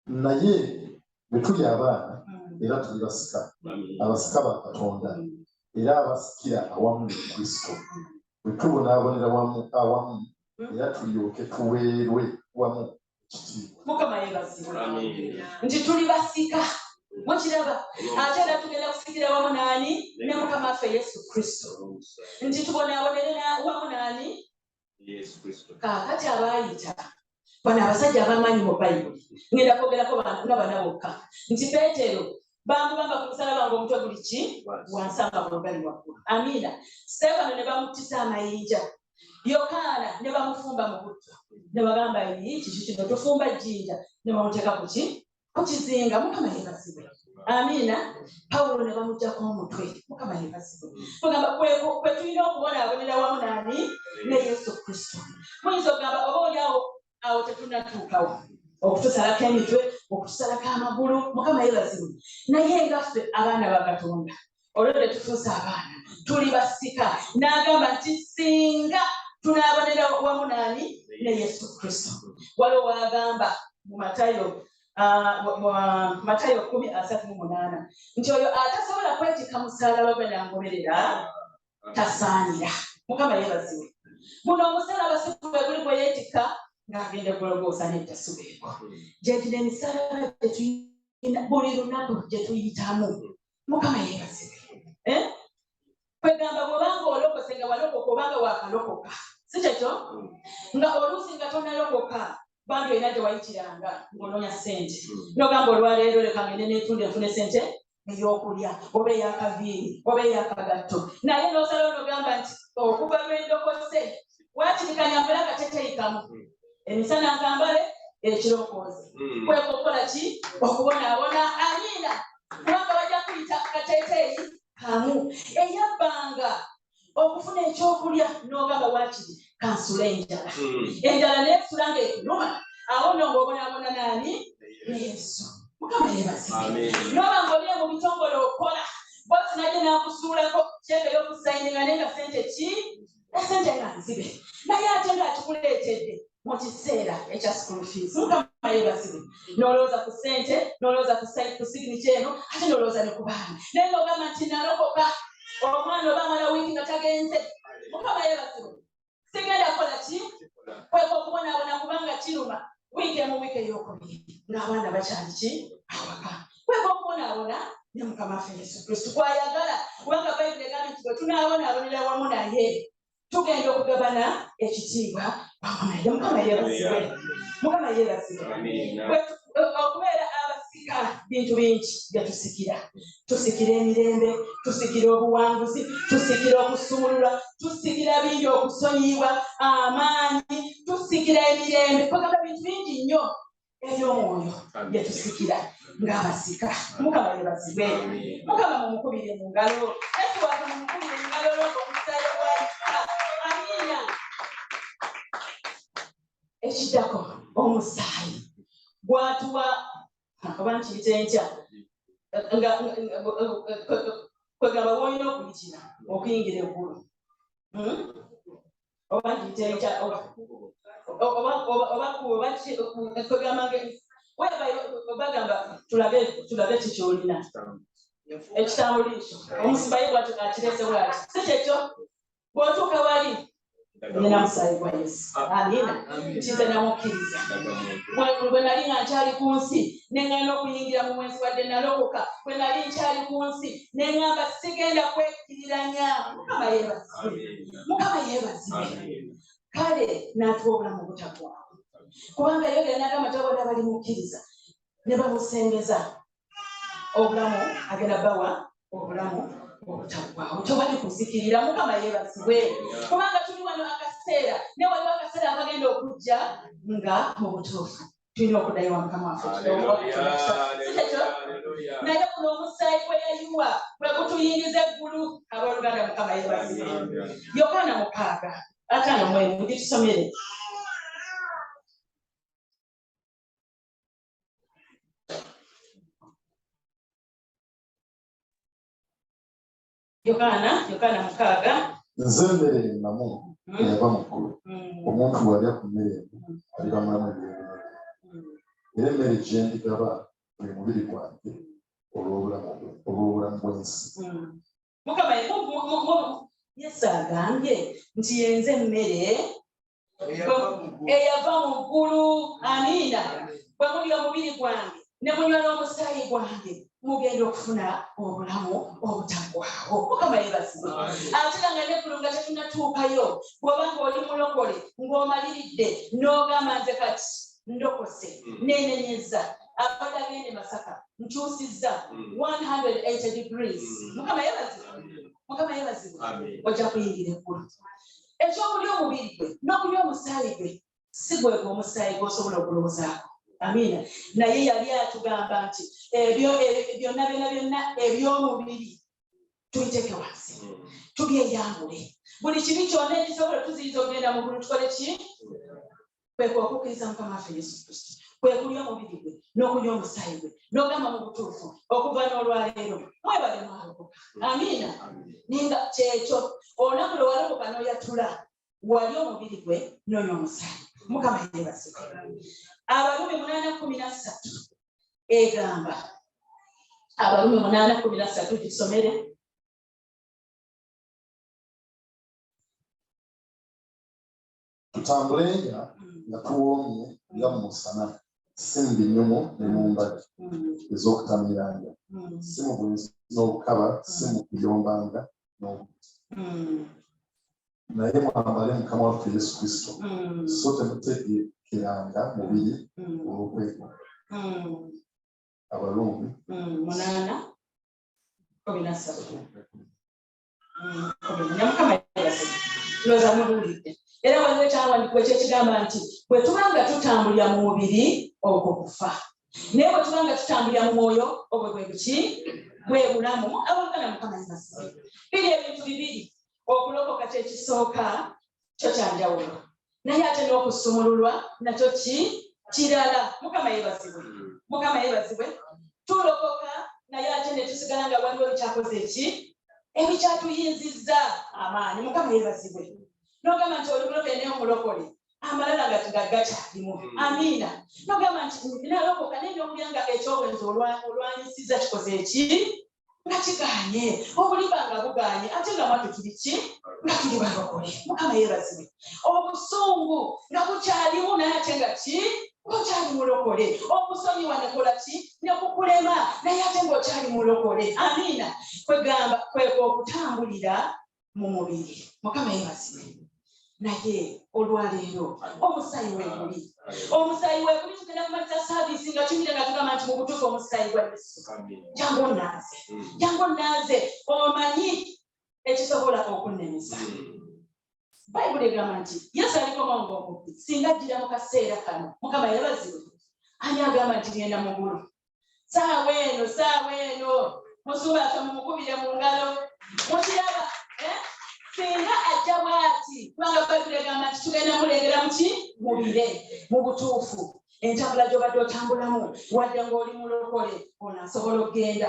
"Naye bwe tuli abaana, era tuli basika, abasika ba Katonda, era abasikira awamu ne Kristo, bwe tubonaabonera wamu awamu, era tulyoke tuweerwe wamu ekitiibwa." Mukama yeebazibwe. Nti tuli basika, mukiraba? Ate era tugenda kusikira wamu naani? Ne Mukama waffe Yesu Kristo. Nti tubonaabonere wamu naani? Kaakati abaayita bano abasajja ab'amaanyi mu Bayibuli, ngenda kwogerako nga bana bokka, nti Peetero bamubamba ku musalaba nga omutwe guli ki? Wansi, amagulu gali waggulu. Amiina. Stefano ne bamuttisa amayinja, Yokaana ne bamufumba mu butto, ne bagamba, "Ii, kiki kino? Tufumba jjinja," ne bamuteeka ku ki? Ku kizinga. Mukama yeebazibwe. Amiina. Pawulo ne bamugjako omutwe. Mukama yeebazibwe. Kugamba kwe tulina okubonaabonera wamu naani? Ne Yesu Kristo. Muyinza okugamba oba oli awo, awo tetunnatuukawo okutusalako emitwe, okutusalako amagulu. Mukama yeebazibwe. Naye nga ffe abaana ba Katonda, olwedde tufuuse abaana, tuli basika. N'agamba nti singa tunaabonera wamu naani? Ne Yesu Kristo. Waliwo wagamba mu Matayo. Matayo 10:38 nti oyo atasobola kwetikka musaalaba gwe nangoberera tasaanira. Mukama yeebazibwe. Guno omusaalaba si gwe guli gwe yeetikka ng'agenda Gologoosa, nedda, si gwegwo. Gye gino emisaalaba gye tuyina buli lunaku gye tuyitamu. Mukama yeebazibwe. Eh? Kwegamba bw'obanga olokose, nga walokoka obanga wakalokoka, si kyekyo? Nga oluusi nga tonalokoka, bambi olina gye wayitiranga ng'onoonya ssente, nogamba olwaleero leka ngende netunda enfune ssente ey'okulya oba ey'akaviiri oba ey'akagatto, naye n'osalawo nogamba nti okuva lwendokose waakiri kanyambale akateteeyi kamu emisana nkambale, ekiro nkooze. Kweka okukola ki? Okubonaabona. Amiina. Kubanga bajja kuyita kateteeyi kamu. Eyabbanga okufuna ekyokulya n'ogamba waakiri kansula enjala, enjala neesula ng'ekuluma, awo nno ng'obonaabona naani? Yesu. Mukama yeebazibwe. Noba ng'oli mu bitongole okola, bosi najje n'akusuulako kyeke y'okusayininga, naye nga sente ki? Esente nga nzibe, naye ate ng'akikuleetedde mu kiseera ekya school fees. Mukama yeebazibwe. N'olowooza ku ssente, n'olowooza ku signature eno, ate n'olowooza ne ku baana, naye n'ogamba nti nalokoka, omwana oba amala wiiki nga tagenze, mukama yeebazibwe, sigenda kukola ki? Kweka okubonaabona, kubanga kiruma wiiki emu, wiiki eyokubiri ng'abaana bakyali ki? Awaka. Kweka okubonaabona ne Mukama waffe Yesu Kristo kwayagala, kubanga Bayibuli egambye nti bwe tunaabonaabonera wamu naye, tugenda okugabana ekitiibwa wamu naye. Mukama yeebazibwe. Mukama yeebazibwe. Okubeera abasika, bintu bingi byetusikira. Tusikira emirembe, tusikira obuwanguzi, tusikira okusumululwa, tusikira bingi, okusonyiyibwa, amaanyi, tusikira emirembe, kwegamba bintu bingi nnyo ebyomwoyo byetusikira ng'abasika. Mukama yeebazibwe. Mukama mumukubire mu ngalo. Yesu waffe mumukubire mu ngalo olw'ogwo omusaayi gwayisa. Amiina. Ekiddako, omusaayi gwatuwa, oba nkiyite ntya, nga kwegamba woolina okuyitira okuyingira eggulu. Oba nkiyite ntya, oba kwegamba bagamba tulabe kikyolina ekitambuliiso. Omusibaye bwati akirese bwati, si kyekyo? Bw'otuuka wali, nina musaayi gwa Yesu. Amiina. Nkize namukkiriza bwe nali nga nkyali ku nsi, neŋŋaana okuyingira mu mwenzi wadde nalokoka. Bwe nali nkyali ku nsi, neŋŋamba sigenda kwekkiriranya. Mukama yeebazibwe. Mukama yeebazibwe. Kale n'atuwa obulamu obutaggwaawo, kubanga yogera n'agamba tabona bali mukkiriza ne bamusembeza, obulamu agenda bawa obulamu obutaggwaawo, tewali kuzikirira. Mukama yeebazibwe, kubanga tuli wano akaseera, ne waliwo akaseera akagenda okujja nga mu butuufu tulina okuddayo wa Mukama waffe. Si kyekyo? Naye guno omusaayi gwe yayiwa bwe gutuyingiza eggulu, abooluganda. Mukama yeebazibwe. Yokaana 6:51, gitusomere. Yokaana 6. Nze mmere ennamu eyava mu ggulu. Omuntu bw'alya ku mmere eno aliba mulamu emirembe n'emirembe, era emmere gye ndigaba gwe mubiri gwange olw'obulamu bw'ensi. Mukama Yesu agambye nti yenze emmere eyava mu ggulu. Amiina. Bwe mulya omubiri gwange ne munywa n'omusaayi gwange, mugenda okufuna obulamu obutaggwaawo. Mukama yeebazibwe. Ate era nga neggulu nga tetunatuukayo, bw'oba nga oli mulokole ng'omaliridde n'ogamba nze kati ndokose, neenenyeza, abadde agende Masaka nkyusizza 180 degrees, mukama yeebazibwe, mukama yeebazibwe, ojja kuyingira eggulu. Ekyokulya omubiri gwe n'okunywa omusaayi gwe, si gwe gwe omusaayi gw'osobola okulowoozaako. Amiina. Naye yali atugamba nti ebyo byonna byonna byonna eby'omubiri tubiteeke wansi, tubyeyambule, buli kibi kyonna ekisobola tuziyiza okugenda mu ggulu. Tukole ki? Kwe okukkiriza Mukama waffe Yesu Kristo, kwe kulya omubiri gwe n'okunywa omusaayi gwe, n'ogamba mu butuufu okuva n'olwaleero mwebale mwalokoka. Amiina. Ninga kyekyo, olunaku lwe walokoka n'oyatula wali omubiri gwe n'onywa omusaayi. Mukama yeebazibwe. Abalumi 8:13. Egamba Abaruumi 8:13, gisomere. Tutambulenga nga tuwoomye nga mu musana, si mu binyumu ne mu mbali ez'okutamiiranga, si mu bwenzi n'obukaba, si mu kuyombanga n'obutta. Naye mwambale Mukama waffe Yesu Kristo, so temutegekeranga mubiri olw'okwegomba. Abaruumi 8:13. Mukama yeebazibwe. Ndowooza mubuulidde. Era waliwo ekyawandiikibwa ekyekigamba nti bwe tuba nga tutambulira mu mubiri, ogwo kufa, naye bwe tuba nga tutambulira mu mwoyo, obwo bwe buki? Bwe bulamu. Abooluganda, Mukama yeebazibwe. Biri ebintu bibiri. Okulokoka kyekisooka, kyo kyanjawulo, naye ate n'okusumululwa nakyo ki kirala. Mukama yeebazibwe. Mukama yeebazibwe. Tulokoka, naye ate ne tusigala nga waliwo ebikyakoze eki ebikyatuyinzizza amaanyi. Mukama yeebazibwe. N'ogamba nti oli mulokole, naye omulokole amalala nga gakyalimu. Amiina. N'ogamba nti nalokoka, naye n'okulya nga ekyobwenzi olwanyisiza kikoze eki nga kiganye, obulimba nga buganye, ate nga mwattu tuli ki? Nga tuli balokole. Mukama yeebazibwe. Obusungu nga bukyalimu, naye ate nga ki? Okyali mulokole. Okusonyiwa nekola ki? Nekukulema, naye ate ng'okyali mulokole. Amiina. Kwegamba kweka okutambulira mu mubiri. Mukama yeebazibwe. Naye olwaleero omusaayi weeguli, omusaayi weeguli. Tugenda kumaliza service nga tumire nga tugamba nti mu butuufu omusaayi gwa Yesu, jangu onaaze, jangu onaaze. Omanyi ekisobola okunnemesa? Bayibuli egamba nti Yesu alikomawo ng'omubbi. Singa ajjira mu kaseera kano, Mukama yeebazibwe, ani agamba nti genda mu ggulu saawa eno, saawa eno? Musumba ate mumukubire mu ngalo. Mukiraba, eh? Singa ajja bw'ati, kubanga Bayibuli egamba nti tugenda mulengera muki? Mubire. Mu butuufu entambula gy'obadde otambulamu, wadde ng'oli mulokole, ono asobola okugenda,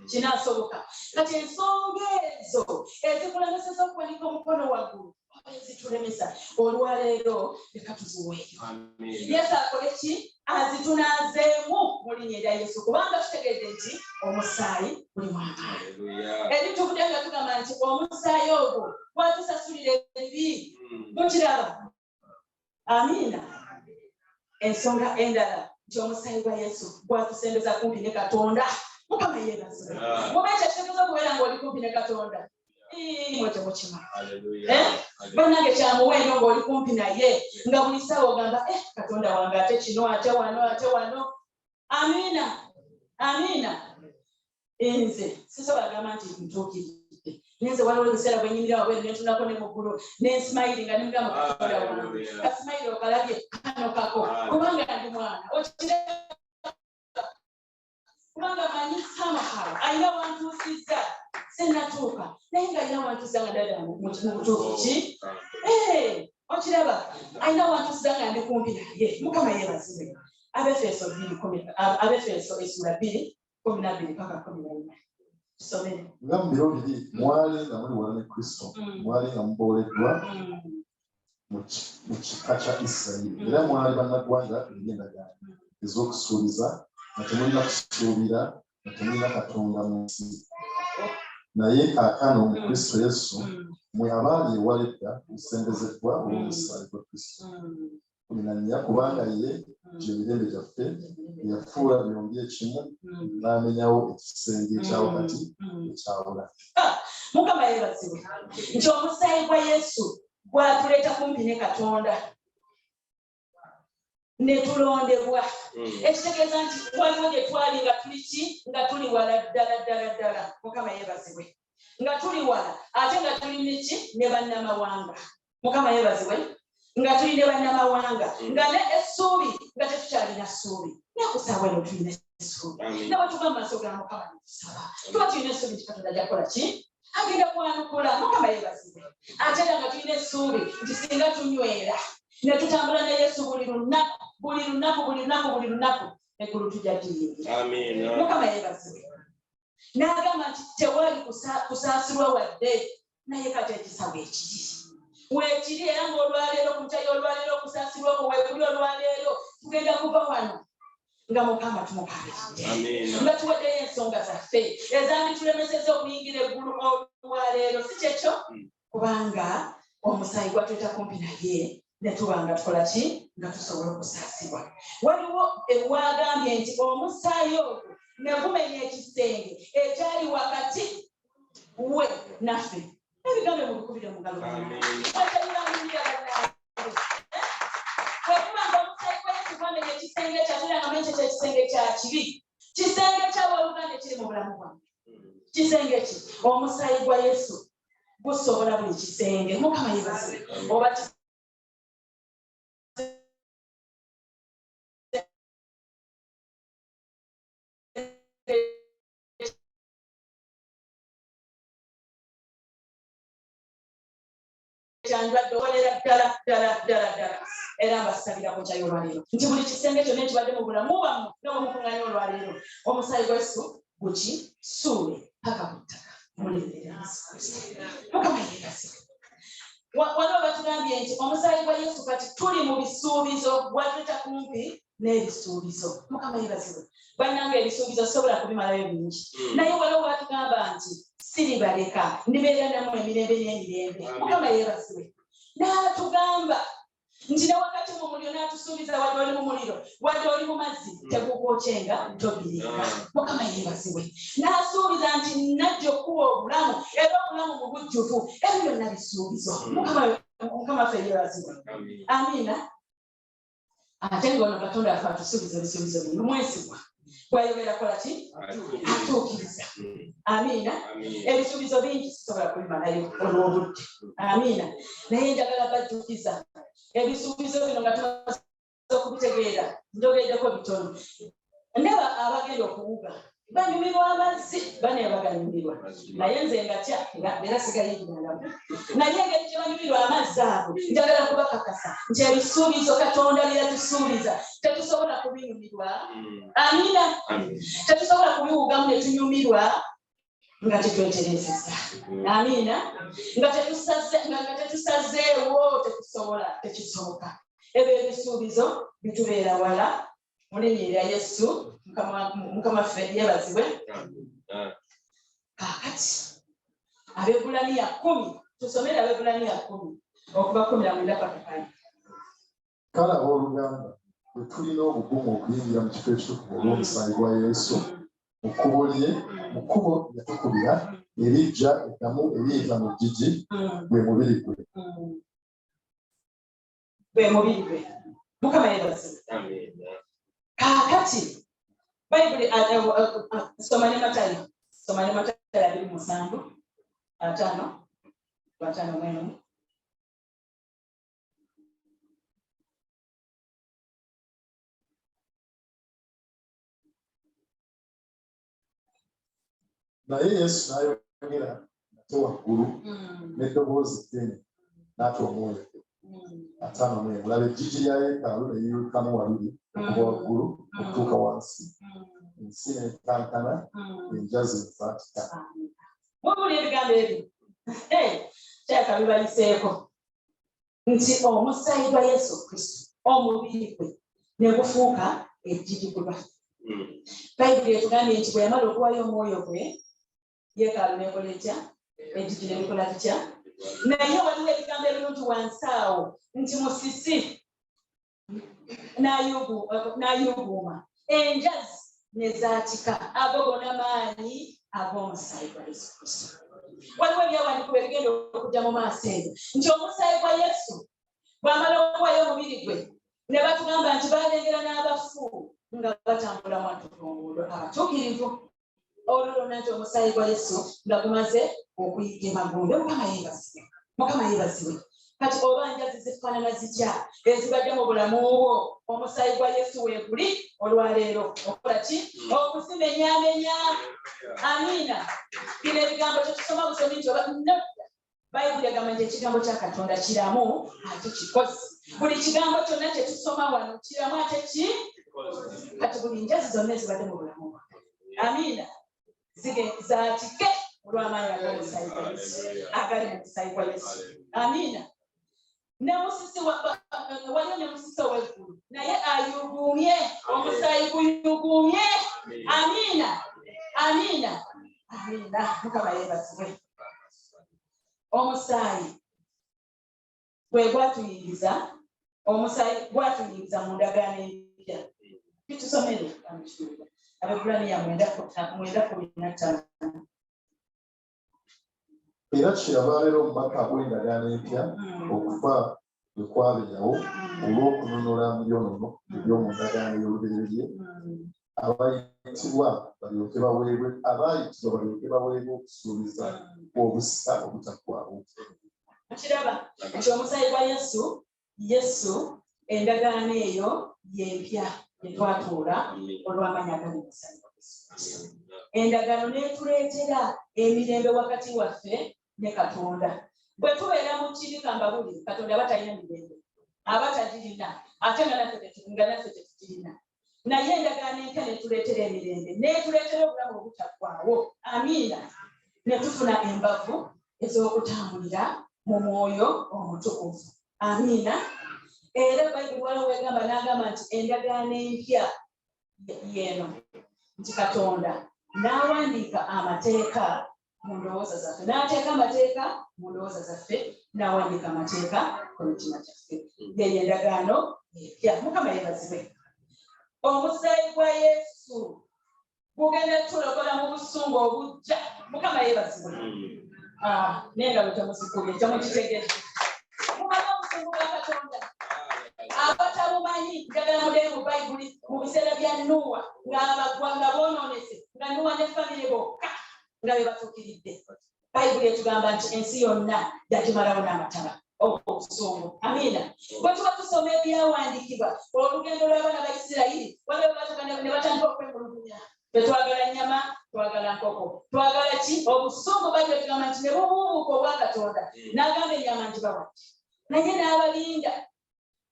kinaasoboka. Kati ensonga ezo ezikulemeseza okuwanika omukono waggulu oba ezitulemesa olwaleero, leka tuziweeyo. Yesu akole ki? Azitunaazeemu mu linnya erya Yesu, kubanga tutegedde nti omusaayi guli mu amaanyi. Ebituvudde nga tugamba nti omusaayi ogwo gwatusasulira ebibi. Mukiraba? Amiina. Ensonga endala nti omusaayi gwa Yesu gwatusembeza kumpi ne Katonda. Mukama yeebazibwe. Muba ekyo kitegeeza okubeera ng'oli kumpi ne Katonda. Mwe temukima, eh? Bannange, kyamuwendo ng'oli kumpi naye, nga buli ssaawa ogamba, eh, Katonda wange, ate kino, ate wano, ate wano. Amiina, amiina. Nze sisobola gamba nti ntuukiridde, naye nze waliwo ebiseera bwe nyimirira wabweru nentunako ne mu ggulu nensmayiri nga nemugamba, Katonda wange, kasimayiri okalabye kano kako, kubanga ndi mwana. Okiraba, kubanga manyi somehow alina wantuusizza. Senatuuka, naye nga alina wantuusiza nga ddala mu butuufu ki. Eh, okiraba, alina wantuusiza nga ndi kumpi naye. Mukama yeebazibwe. Abefeso Abefeso essula 2:12 paka 14, tusomere. Nga mu biro biri mwali nga muli wala ne Kristo, mwali nga mubooleddwa mu kika kya Isirayiri, era mwali bannaggwanga eri endagaano ez'okusuubiza, nga temulina kusuubira, nga temulina Katonda mu nsi. Naye kaakano mu Kristo Yesu, mwe abaali ewala edda, musembezeddwa olw'omusaayi gwa Kristo. 14, kubanga ye gye mirembe gyaffe, eyafuula byombi ekimu, n'amenyawo ekisenge ekya wakati ekyawula. Mukama yeebazibwe nti omusaayi gwa Yesu gwatuleeta kumpi ne Katonda ne tulondebwa, ekitegeeza nti waliwo gye twali nga tuli ki? Nga tuli wala ddala ddala ddala. Mukama yeebazibwe. Nga tuli wala, ate nga tuli niki? Ne bannamawanga. Mukama yeebazibwe. Nga tuli ne bannamawanga, nga ne essuubi nga tetukyalina ssuubi, naye ku ssaawa eno tulina essuubi. Ne bwe tuva mu maaso ga Mukama netusaba, tuba tulina essuubi nti Katonda ajja kukola ki? Agenda kwanukula. Mukama yeebazibwe. Ate era nga tulina essuubi nti singa tunywera ne tutambula ne Yesu buli lunaku, buli lunaku, buli lunaku, buli lunaku, eggulu tujja giyingira. Mukama yeebazibwe. N'agamba nti tewali kusaasirwa wadde, naye kati ekisa weekiri, weekiri. Era ng'olwaleero, ku nkya y'olwaleero, okusaasirwa okwo weekuli. Olwaleero tugenda kuva wano. Nga Mukama tumukabiridde, nga tuwaddeyo ensonga zaffe ezanditulemesezza okuyingira eggulu olwaleero, si kyekyo? Kubanga omusaayi gwatuleeta kumpi naye ne tuba nga tukola ki? Nga tusobola okusaasibwa. Waliwo ewagambye nti omusaayi ogwo ne gumenya ekisenge ekyali wakati we naffe. Ebigambo mubikubire mu ngalo. Bwekubanga omusaayi gwa Yesu gwamenya ekisenge kyatera nga ekyo kyekisenge kya kibi, kisenge kyabooluganda ekiri mu bulamu bwange. Kisenge ki? Omusaayi gwa Yesu gusobola buli kisenge. Mukama yeebazibwe. Oba kyandwadde okolera ddala ddala ddala ddala. Era mbasabirako kyayo olwaleero nti buli kisenge kyonna ekibadde mu bulamu bwammwe n'obumukuŋŋaanya olwaleero, omusaayi gwa Yesu gukisuule paka ku ttaka mulinnya lya Yesu Kristo. Mukama yeebazibwe. Waliwo batugambye nti omusaayi gwa Yesu kati tuli mu bisuubizo, gwatuleeta kumpi n'ebisuubizo. Mukama yeebazibwe. Bannange, ebisuubizo sobola kubimalayo bingi, naye waliwo batugamba nti siribaleka, ndibeera nammwe emirembe n'emirembe. Mukama yeebazibwe. N'atugamba nti ne wakati mu muliro, n'atusuubiza, wadde oli mu muliro, wadde oli mu mazzi, tegukwokyenga, tobiringa. Mukama yeebazibwe. N'asuubiza nti najja okuwa obulamu, era obulamu mu bujjuvu. Ebyo byonna bisuubizo. Mukama ffe yeebazibwe. Amiina. Ate ng'ono Katonda afe atusuubiza ebisuubizo bingi, mwesigwa, bw'ayogera kola ki? Atuukiriza. Amiina. Ebisuubizo bingi, sisobola kubimalayo olw'obudde. Amiina. Naye njagala bajjukiza ebisuubizo bino nga tumaze okubitegeera. Njogeddeko bitono. Ndaba abagenda okuwuga banyumirwa amazzi, bane baganyumirwa, naye nze ngatya era sigayingirangamu. Naye engeri gye banyumirwa amazzi ago, njagala kubakakasa nti ebisuubizo Katonda bye yatusuubiza tetusobola kubinyumirwa. Amiina. Tetusobola kubiwugamu ne tunyumirwa nga tetweterezeza. Amiina. Nga tetusazeewo, tetusobola, tekisoboka. Ebyo ebisuubizo bitubeera wala mu linnya erya Yesu. Mukama ffe yeebazibwe. Kaakati Abebbulaniya 10, tusomere Abebbulaniya 10 okuva 19 paka 5. Kale abooluganda, bwe tulina obugumu okuyingira mu kifo ekitukuvu olw'omusaayi gwa Yesu, mu kkubo lye, mu kkubo yatukubira eriggya eddamu eriyita mu ggigi, gwe mubiri gwe. Gwe mubiri gwe. Mukama yeebazibwe. Kaakati Bayibuli, soma ne Matayo, soma ne Matayo 27, 51. Naye Yesu n'ayogera nate waggulu n'eddoboozi ddene, n'ata omwoyo gwe. 51, laba, eggigi lya yeekaalu ne liyulikamu wabiri okuva waggulu okutuuka wansi, ensi n'ekankana, enjazi ne zaatika. Mubuli ebigambo ebyo kyaka bibayiseeko nti omusaayi gwa Yesu Kristo, omubiri gwe ne gufuuka eggigi ku lwaffe. Bayibuli etugambye nti bwe yamala okuwayo omwoyo gwe, yeekaalu nekola etya? Eggigi ne likola litya? Naye waliwo ebigambo ebirungi wansi awo nti musisi n'ayuguuma, enjazi ne zaatika. Ago gonna maanyi ag'omusaayi gwa Yesu Kristo. Waliwo ebyawandiikibwa ebigenda okujja mu maaso eyo nti omusaayi gwa Yesu bw'amala okuwayo omubiri gwe, ne batugamba nti balengera n'abafu nga batambula mwattu ku nguudo, abatuukirivu. Olwo lwonna nti omusaayi gwa Yesu nga gumaze okuyiga emagombe. Mukama yeebazibwe. Mukama yeebazibwe. Kati oba njazi zifaanana zitya ezibadde mu bulamu bwo, omusaayi gwa Yesu weeguli olwaleero okukola ki? Okuzimenyaamenya. Amiina. Bino ebigambo tetusoma busomi nti oba nedda. Bayibuli egamba nti ekigambo kya Katonda kiramu ate kikozi. Buli kigambo kyonna kye tusoma wano kiramu ate ki. Kati buli njazi zonna ezibadde mu bulamu bwaffe, amiina, zaatike olw'amaanyi ag'omusaayi gwa Yesu, agali mu musaayi gwa Yesu. Amiina. Ne musisi waliyo ne musisi ow'eggulu naye ayuguumye, omusaayi guyuguumye. Mukama yeebazibwe. Omusaayi gwe gwatuyingiza, omusaayi gwatuyingiza mu ndagaano empya. Kitusomere Abebbulaniya 9:15. Era kyeyava abeera omubaka w'endagaano empya, okufa bwe kwabeerawo olw'okununula mu byonoono eby'omu ndagaano y'olubereberye, abayitibwa balyoke baweebwe abaayitibwa balyoke baweebwe okusuubiza kw'obusika obutaggwaawo. Mukiraba nti omusaayi gwa Yesu, Yesu endagaano eyo y'empya gye twatuula olw'amaanyi agali mu musaayi gwa Yesu Kristo. Endagaano n'etuleetera emirembe wakati waffe ne Katonda. Bwe tubeera mu kibi, kambabuli, Katonda aba talina mirembe, aba tagirina, ate nga naffe tetugirina. Naye endagaano empya n'etuleetera emirembe, n'etuleetera obulamu obutaggwaawo. Amiina. Ne tufuna embavu ez'okutambulira mu mwoyo omutukuvu. Amiina. Era Bayibuli waliwo wegamba n'agamba nti endagaano empya yeeno, nti Katonda n'awandiika amateeka mu ndowooza zaffe, n'ateeka amateeka mu ndowooza zaffe, n'awandiika amateeka ku mitima gyaffe. Yeyo endagaano empya. Mukama yeebazibwe. Omusaayi gwa Yesu gugenda tulokola mu busungu obujja. Mukama yeebazibwe. N'engalo temuzikubye, temukitegedde. Mumanyi obusungu bwa Katonda? Abatabumanyi, njagala muddeyo mu Bayibuli mu biseera bya Nuwa, ng'abagwa nga boonoonese, nga Nuwa ne famire bokka nga be batuukiridde. Bayibuli etugamba nti ensi yonna yagimalawo n'amataba, obwo obusungu. Amiina. Bwe tuba tusoma ebyawandiikibwa, olugendo lw'abaana ba Isirayiri, waliwo batuuka ne batandika okwemulugunya. Tetwagala nnyama, twagala nkoko, twagala ki? Obusungu Bayibuli etugamba nti ne bubuubuuka obwa Katonda, n'agamba ennyama ngibawadde, naye n'abalinda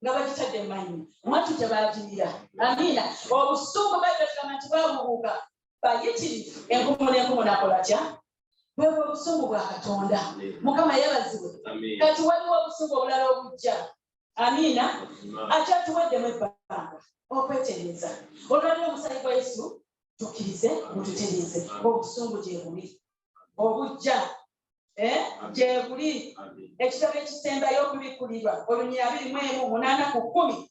nga bagitadde mu mannyo, mwattu tebaagirira. Amiina. Obusungu Bayibuli etugamba nti bwabuubuuka bayitirivu, enkumu n'enkumu n'akola tya? Bwebwe obusungu bwa Katonda. Mukama yeebazibwe. Kati waliwo obusungu obulala obujja. Amiina. Akyatuweddemu ebbanga okwetereeza. Olwaliro omusaayi gwa Yesu tukkirize gututereeze. Obusungu gye buli obujja, gye buli. Ekitabo ekisembayo okubikkulirwa, olunyiriri 21, 8 ku 10,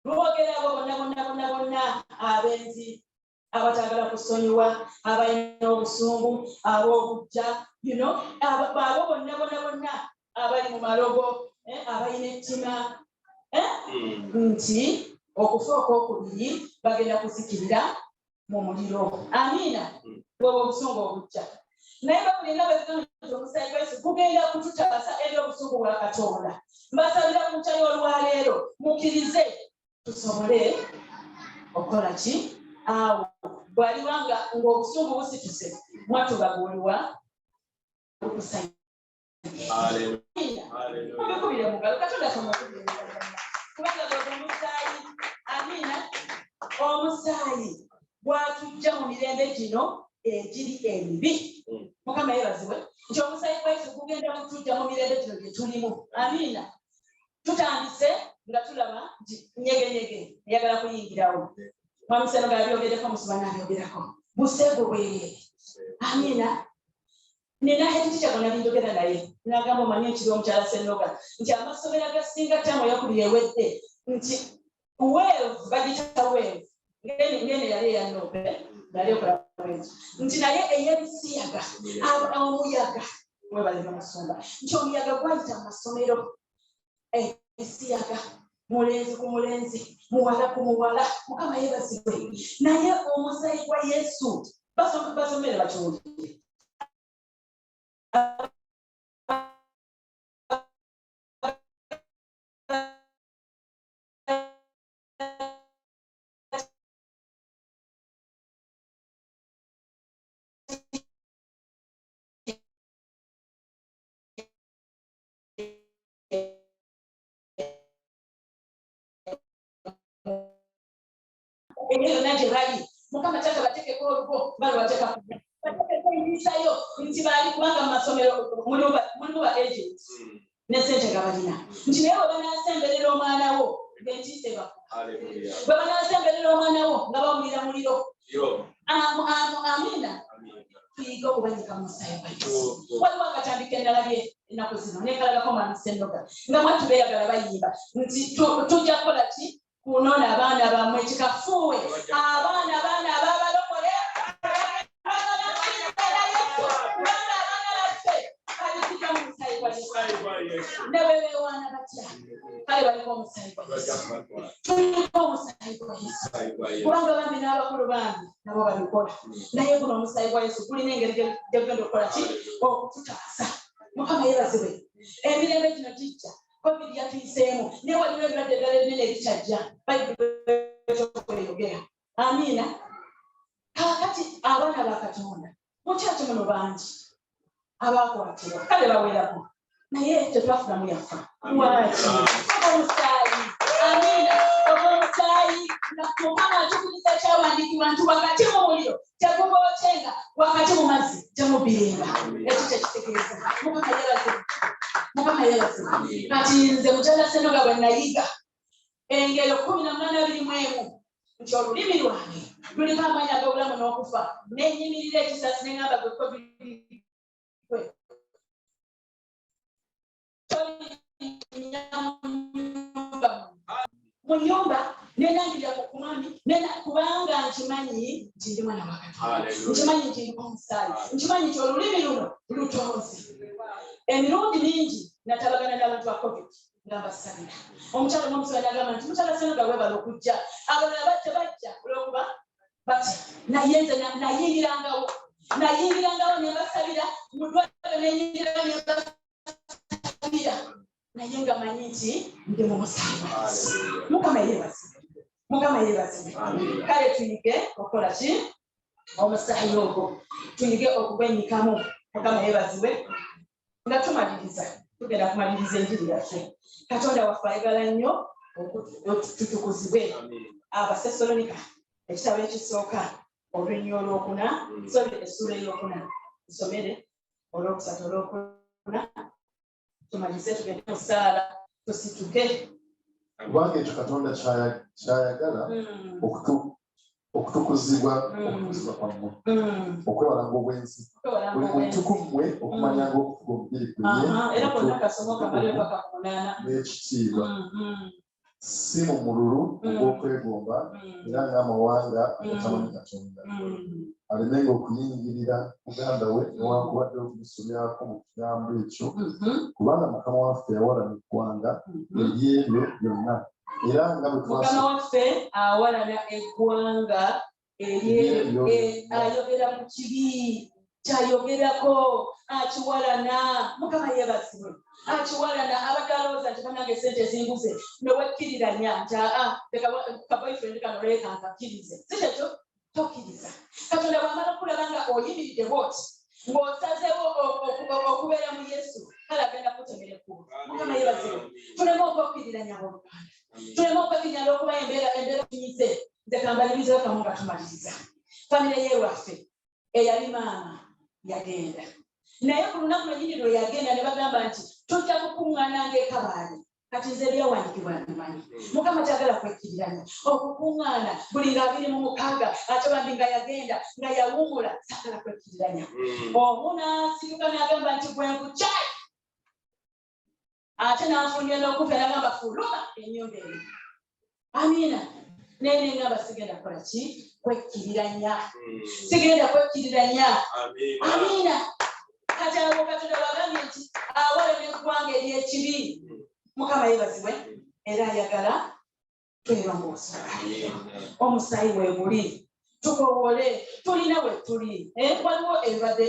lwogera abo bonna bonna bonna bonna abenzi, abataagala kusonyiwa, abalina obusungu, ab'obujja, abo bonna bonna bonna abali mu malogo, abalina ettima, nti okufa okwokubiri bagenda kuzikirira mu muliro. Amiina. Bwebwe obusungu obujja. Naye bakulina bwegamba nti omusaayi gwa Yesu gugenda kututaasa eri obusungu bwa Katonda. Mbasabira ku nkya y'olwaleero mukkirize tusobole okukola ki? Awo bw'aliba nga ng'obusungu busituse, mwatuba bw'oliwa mubikubire mu ngalo. Katonda famukubire mu ngalo, kubanga gwegwe omusaayi. Amiina. Omusaayi gwatujja mu mirembe gino egiri emibi. Mukama yeebazibwe nti omusaayi gwa Yesu gugenda kutujja mu mirembe gino gye tulimu. Amiina. Tutandise nga tulaba nti nyegenyege eyagala kuyingirawo. Mwami Senoga abyogereko, musoma n'abyogerako, buseegu bwereere. Amiina. Nina head teacher gwe nali njogera naye, n'agamba, omanyi ekiri, omukyala Senoga, nti amasomero agasinga ttaamu eyokubiri ewedde nti wave bagiyita wave, ngene yali eya Nobe yali ekola bwenti, nti naye ey'ebisiyaga, omuyaga, webale n'omusumba, nti omuyaga gwayita mu masomero, ebisiyaga, mulenzi ku mulenzi, muwala ku muwala. Mukama yeebazibwe. Naye omusaayi gwa Yesu, basomere bakiwulire. Eyo yonna gye bali, Mukama taata bateekeko olugo, balwateeka bateekeko entiisayo nti baali, kubanga mu masomero mulimu ba agent ne sente nga balina, nti naye bwe banaasemberera omwana wo ng'entiisa ebakuba, bwe banaasemberera omwana wo nga bawulira muliro. Amiina. Tuyige okubanyika mu musaayi gwa Yesu. Waliwo akatambi ke nalabye ennaku zino nekalagako mwami Ssennoga nga mwattu beeyagala bayimba nti tujja kukola ki kunona abaana bammwe kikafuuwe abaana baana ababalokole ne bwe beewaana batya kale baliko omusaayi gwa Yesu, tuliko omusaayi gwa Yesu, kubanga bambi n'abakulu bambi nabo babikola, naye guno omusaayi gwa Yesu gulina engeri gyegenda okukola ki okututaasa. Mukama yeebazibwe. Emirembe gino gijja, COVID yatuyiseemu, naye waliwo ebirwadde ebirala ebinene ebikyajja, Bayibuli eyogera. Amiina. Kaakati abaana ba Katonda mu kyaki muno bangi abakwatibwa, kale bawerako, naye tetwafunamu yafa. Lwaki? Omusaayi. Amiina. Ogw'omusaayi nga Mukama atukiriza kyawandiikibwa nti wakati mu muliro tegubookyenga, wakati mu mazzi temubbirenga. Ekyo kyekitegeeza. Mukama yeebazibwe, Mukama yeebazibwe. Kati nze mukyala Senoga bwe nayiga Engero 18:21 nti olulimi lwange luliko amaanyi ag'obulamu n'okufa, nenyimirira ekisasi neŋamba gwe COVID gwe tolinnya mu nyumba, nenangirira ku mwami, kubanga nkimanyi nti ndi mwana wa Katonda, nkimanyi nti ndi omusaayi, nkimanyi nti olulimi luno lutonzi. Emirundi mingi natabagana n'abantu ba COVID nga mbasabira. Omukyala omumusaba nagamba nti mukyala Senoga webala okujja, abalala tebajja olwokuba batya, naye nze nayingirangawo, nayingirangawo nembasabira mu ddwaliro, nenyingirawo nembasabira, naye nga manyi nti ndi mu musaayi gwa Yesu. Mukama yeebazibwe, Mukama yeebazibwe. Kale tuyige okukola ki omusaayi ogwo, tuyige okugwenyikamu. Mukama yeebazibwe. Nga tumaliriza, tugenda kumaliriza enjiri yaffe. Katonda waffe ayagala nnyo tutukuzibwe. Abasesalonika ekitabo ekisooka olunnya olwokuna, sorry, essuula eyokuna, nsomere olwokusatu olwokuna, tumalirize tugende mu ssaala tusituke. Kubanga ekyo Katonda kyayagala okutukuzibwa okutukuzibwa kwammwe, okwewalanga obwenzi, buli muntu ku mmwe okumanyanga okufuga omubiri gwe ye Era konna kasomo kamale paka ku 8. n'ekitiibwa, si mu mululu ogw'okwegomba era ng'amawanga agatamanyi Katonda, alemenga okuyingirira muganda we newankubadde okumusobyako mu kigambo ekyo, kubanga Mukama waffe yawalana eggwanga ery'ebyo byonna, era nga bwe Mukama waffe awalana eggwanga ery'ebyo, ayogera ku kibi kyayogerako, akiwalana. Mukama yeebazibwe. Akiwalana. Abadde alowooza nti bannange sente zinguze, newekkiriranya nti aa leka ka boyfriend kano leeka nkakkirize. Si kyekyo, tokkiriza. Katonda bw'amala okulaba nga oyimiridde bwoti ng'osazeewo okubeera mu Yesu, kale agenda kukutemera ekkubo. Mukama yeebazibwe. Tuleme okwekkiriranya, abooluganda, tuleme okwekkiriranya olw'okuba embeera tunyize. Nze kambalirizeyo kamu nga tumaliriza. Famire yeewaffe eyali maama yagenda, naye ku lunaku lwennyini lwe yagenda ne bagamba nti tujja kukuŋŋaana ng'ekabaale. Kati nze ebyawandiikibwa mbimanyi. Mukama kyagala kwekkiriranya okukuŋŋaana buli nga 26, ate bambi nga yagenda nga yawummula. Saagala kwekkiriranya. Omu n'asituka n'agamba nti gwe nkukyayi, ate n'anfunye n'okumpi n'agamba fuluma ennyumba eno. Amiina. Naye nengamba sigenda kukola ki kwekkiriranya, sigenda kwekkiriranya. Amiina. Kati awo Katonda bwagambye nti awala n'eggwanga ery'ekibi. Mukama yeebazibwe. Era ayagala twerongoosa, omusaayi weeguli, tukowole. Tulina we tuli, waliwo ebibadde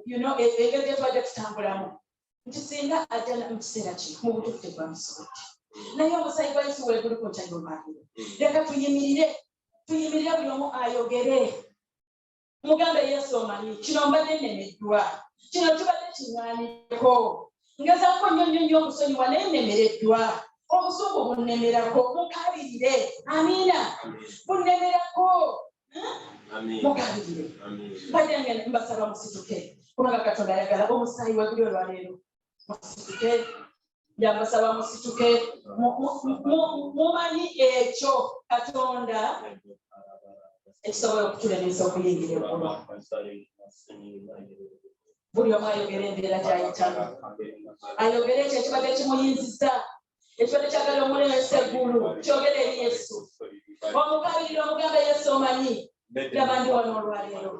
engeri gye tubadde tutambulamu nti singa ajja mu kiseera kino mu butuufu tegwamusobodde, naye omusaayi gwa Yesu weeguli ku nkya y'olwaliro. Leka tuyimirire, tuyimirire, buli omu ayogere. Mugambe Yesu, omanyi kino mbadde nnemeddwa, kino kibadde kiŋŋaanireko, ngezaako nnyo nnyo nnyo okusonyiwa naye nnemereddwa, obusungu bunnemerako. Mukabirire. Amiina. Bunnemerako. Mukabirire. Mbadde mbasaba musituke, kubanga Katonda ayagala omusaayi weguli olwaleero. Musituke, njambasaba musituke. Mumanyi ekyo Katonda ekisobola okutulemesa okuyingira eggulu. Buli omu ayogera embeera gy'ayitamu, ayogere ekyo ekibadde kimuyinziza, ekibadde kyagala omulemesa eggulu, kyogere eri Yesu. Omugabirire, omugambe, Yesu, omanyi, laba ndi wano olwaleero,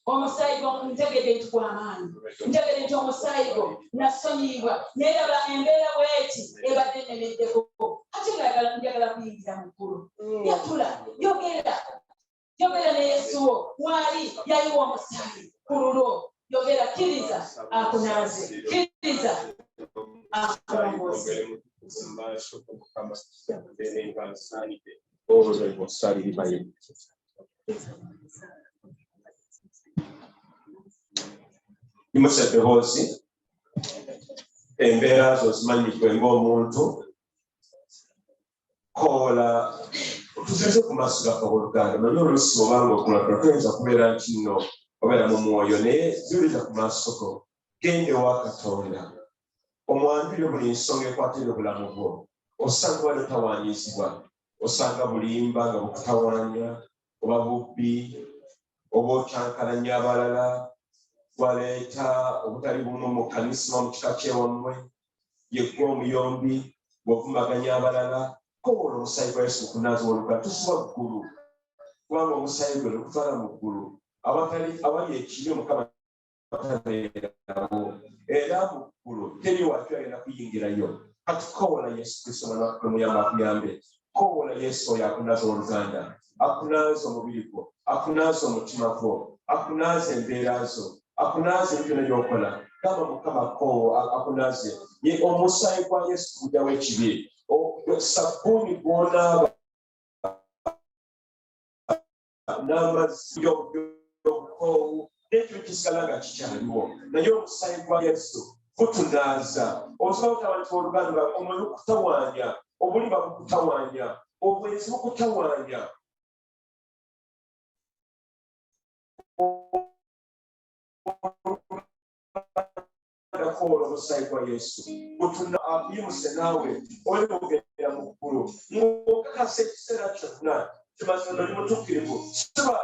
omusaayi gwo ntegedde nti gw'amaanyi, ntegedde nti omusaayi gwo nasonyiyibwa, naye laba embeera bweti ebadde nemeddeko, ate nga njagala kuyingira mu ggulu. Yatula, yogera, yogera ne Yesu wo waali yayiwa omusaayi ku lulwo. Yogera, kkiriza akunaaze, kkiriza akulongoose. Maaso go Mukama, mbeere nga nsaanidde osaliribayo. Yimusa eddoboozi, embeera zo zimanyi gwe ng'omuntu. Koola tuzize ku maaso gaffe, abooluganda. Manyi oluusi obanga okulagula toyinza kubeera nti nno obeera mu mwoyo, naye ziwuliza ku maaso go. Genda ewa Katonda, omwanjulire buli nsonga ekwata eri obulamu bwo. Osanga wali otawaanyizibwa, osanga bulimba nga bukutawaanya, oba bubbi, oba okyankalanya abalala, waleeta obutali bumu mu kkanisa, mu kika kyewammwe, yeggwe omuyombi, bw'ovumaganya abalala. Kowoola omusaayi gwa Yesu okunaaza oluga tusiba ggulu, kubanga omusaayi gwe nekutwala mu ggulu. Awatali awali ekibi Omukama tabeerawo, era mu ggulu teri wakyo agenda kuyingirayo. Kati kowoola Yesu Kristo omwana wa Muyamba akuyambe. Kowoola Yesu oyo akunaaza, oluganda, akunaaza omubiri gwo, akunaaza omutima gwo, akunaaza embeera zo, akunaaza ebintu byonna by'okola. Gamba Mukama koowo akunaaze. Ye omusaayi gwa Yesu gujjawo ekibi. Sabbuuni gw'onaaba n'amazzi obukoowu n'ekibi kisigala nga kikyaliwo, naye omusaayi gwa Yesu gutunaaza. Osobola okutawanyisa oluganda, omwoyo gukutawaanya, obulimba bukutawaanya, obwenzi bukutawaanya. Koola omusaayi gwa Yesu gutuna akuyimuse, naawe oli mugenda mu ggulu ng'okakasa ekiseera kyonna kimazima oli mutuukirivu, siba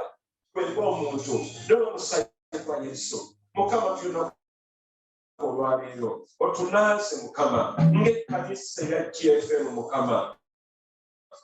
gwe omuntu, naye omusaayi gwa Yesu. Mukama, tulina olwaleero otunaaze Mukama ng'ekkanisa eya GFM. Mukama,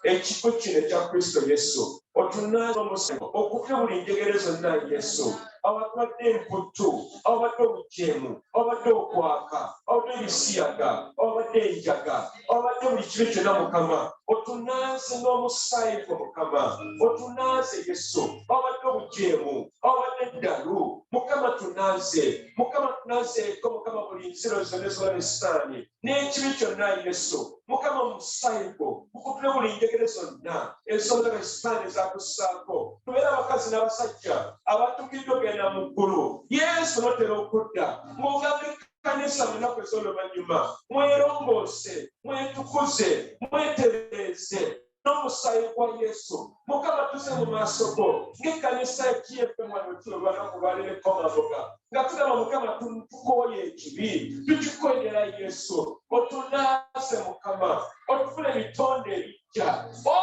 ekifo kino ekya Kristo Yesu, otunaaze omusaayi okutte buli njegere zonna. Yesu, awabadde emputtu, awabadde obujeemu, awabadde okwaka, awabadde ebisiyaga, awabadde enjaga, awabadde buli kibi kyonna, Mukama, otunaaze n'omusaayi gwo. Mukama, otunaaze. Yesu, awabadde obujeemu, awabadde eddalu, Mukama, tunaaze. Mukama, tunaazeeko. Mukama, buli nziro zonna ezola sitaani n'ekibi kyonna, Yesu, Mukama, omusaayi gwo gukutule buli njegere zonna ez'omulabe sitaani ezakussaako. Tubeere abakazi n'abasajja abatuukiridde okugenda mu ggulu. Yesu, notera okudda ng'ogamba ekkanisa mu nnaku ez'oluvannyuma, mwerongoose, mwetukuze, mwetereeze n'omusaayi gwa Yesu. Mukama, tuze mu maaso go ng'ekkanisa ya GFM wano tuli olwanaku lwaleero ekkomamboga, nga tugamba, Mukama, tukooye ekibi, tukikoyera. Yesu, otunaaze. Mukama, otufuna ebitonde ebijja. O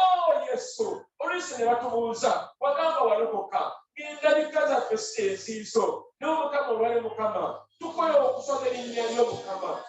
Yesu, oluusi ne batubuuza, wagamba walokoka, ng'endabika zaffe si eziizo. Naye Mukama, olwale, Mukama, tukoye okusoma erinnya lyo Mukama,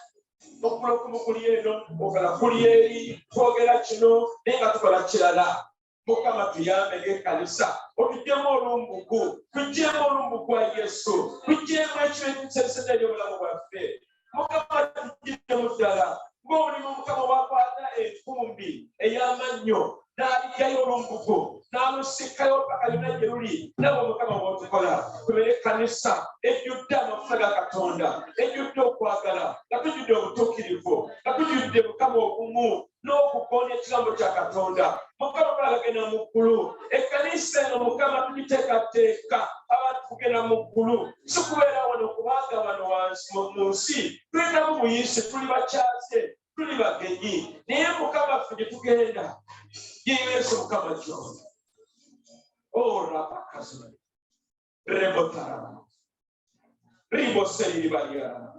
okugula okumu kuli eno, okala kuli eri, twogera kino naye nga tukola kirala. Mukama, tuyambe ng'ekkanisa, otuggyemu olumbugu, tuggyemu olumbugu gwa Yesu, tuggyemu ekibi ekiseresera eri obulamu bwaffe. Mukama, tuggyemu ddala ng'omulimu Mukama wakwata enkumbi ey'amannyo n'aligyayo olumbugu n'alusikayo paka yonna gye luli. Nawe Mukama bw'otukola tubeere ekkanisa ejjudde amafuta ga Katonda, ejjudde okwagala, nga tujjudde obutuukirivu, nga tujjudde, Mukama, obumu n'okugonda ekigambo kya Katonda. Mukama, balagenda mu ggulu. Ekkanisa eno, Mukama, tugiteekateeka abantu kugenda mu ggulu, si kubeera wano, kubanga wano wansi mu nsi tulinamu buyisi, tuli bakyaze, tuli bagenyi, naye Mukama, ffe gye tugenda ye Yesu Mukama gyoli orabakazuna rebotaraba riboseriribaliyarara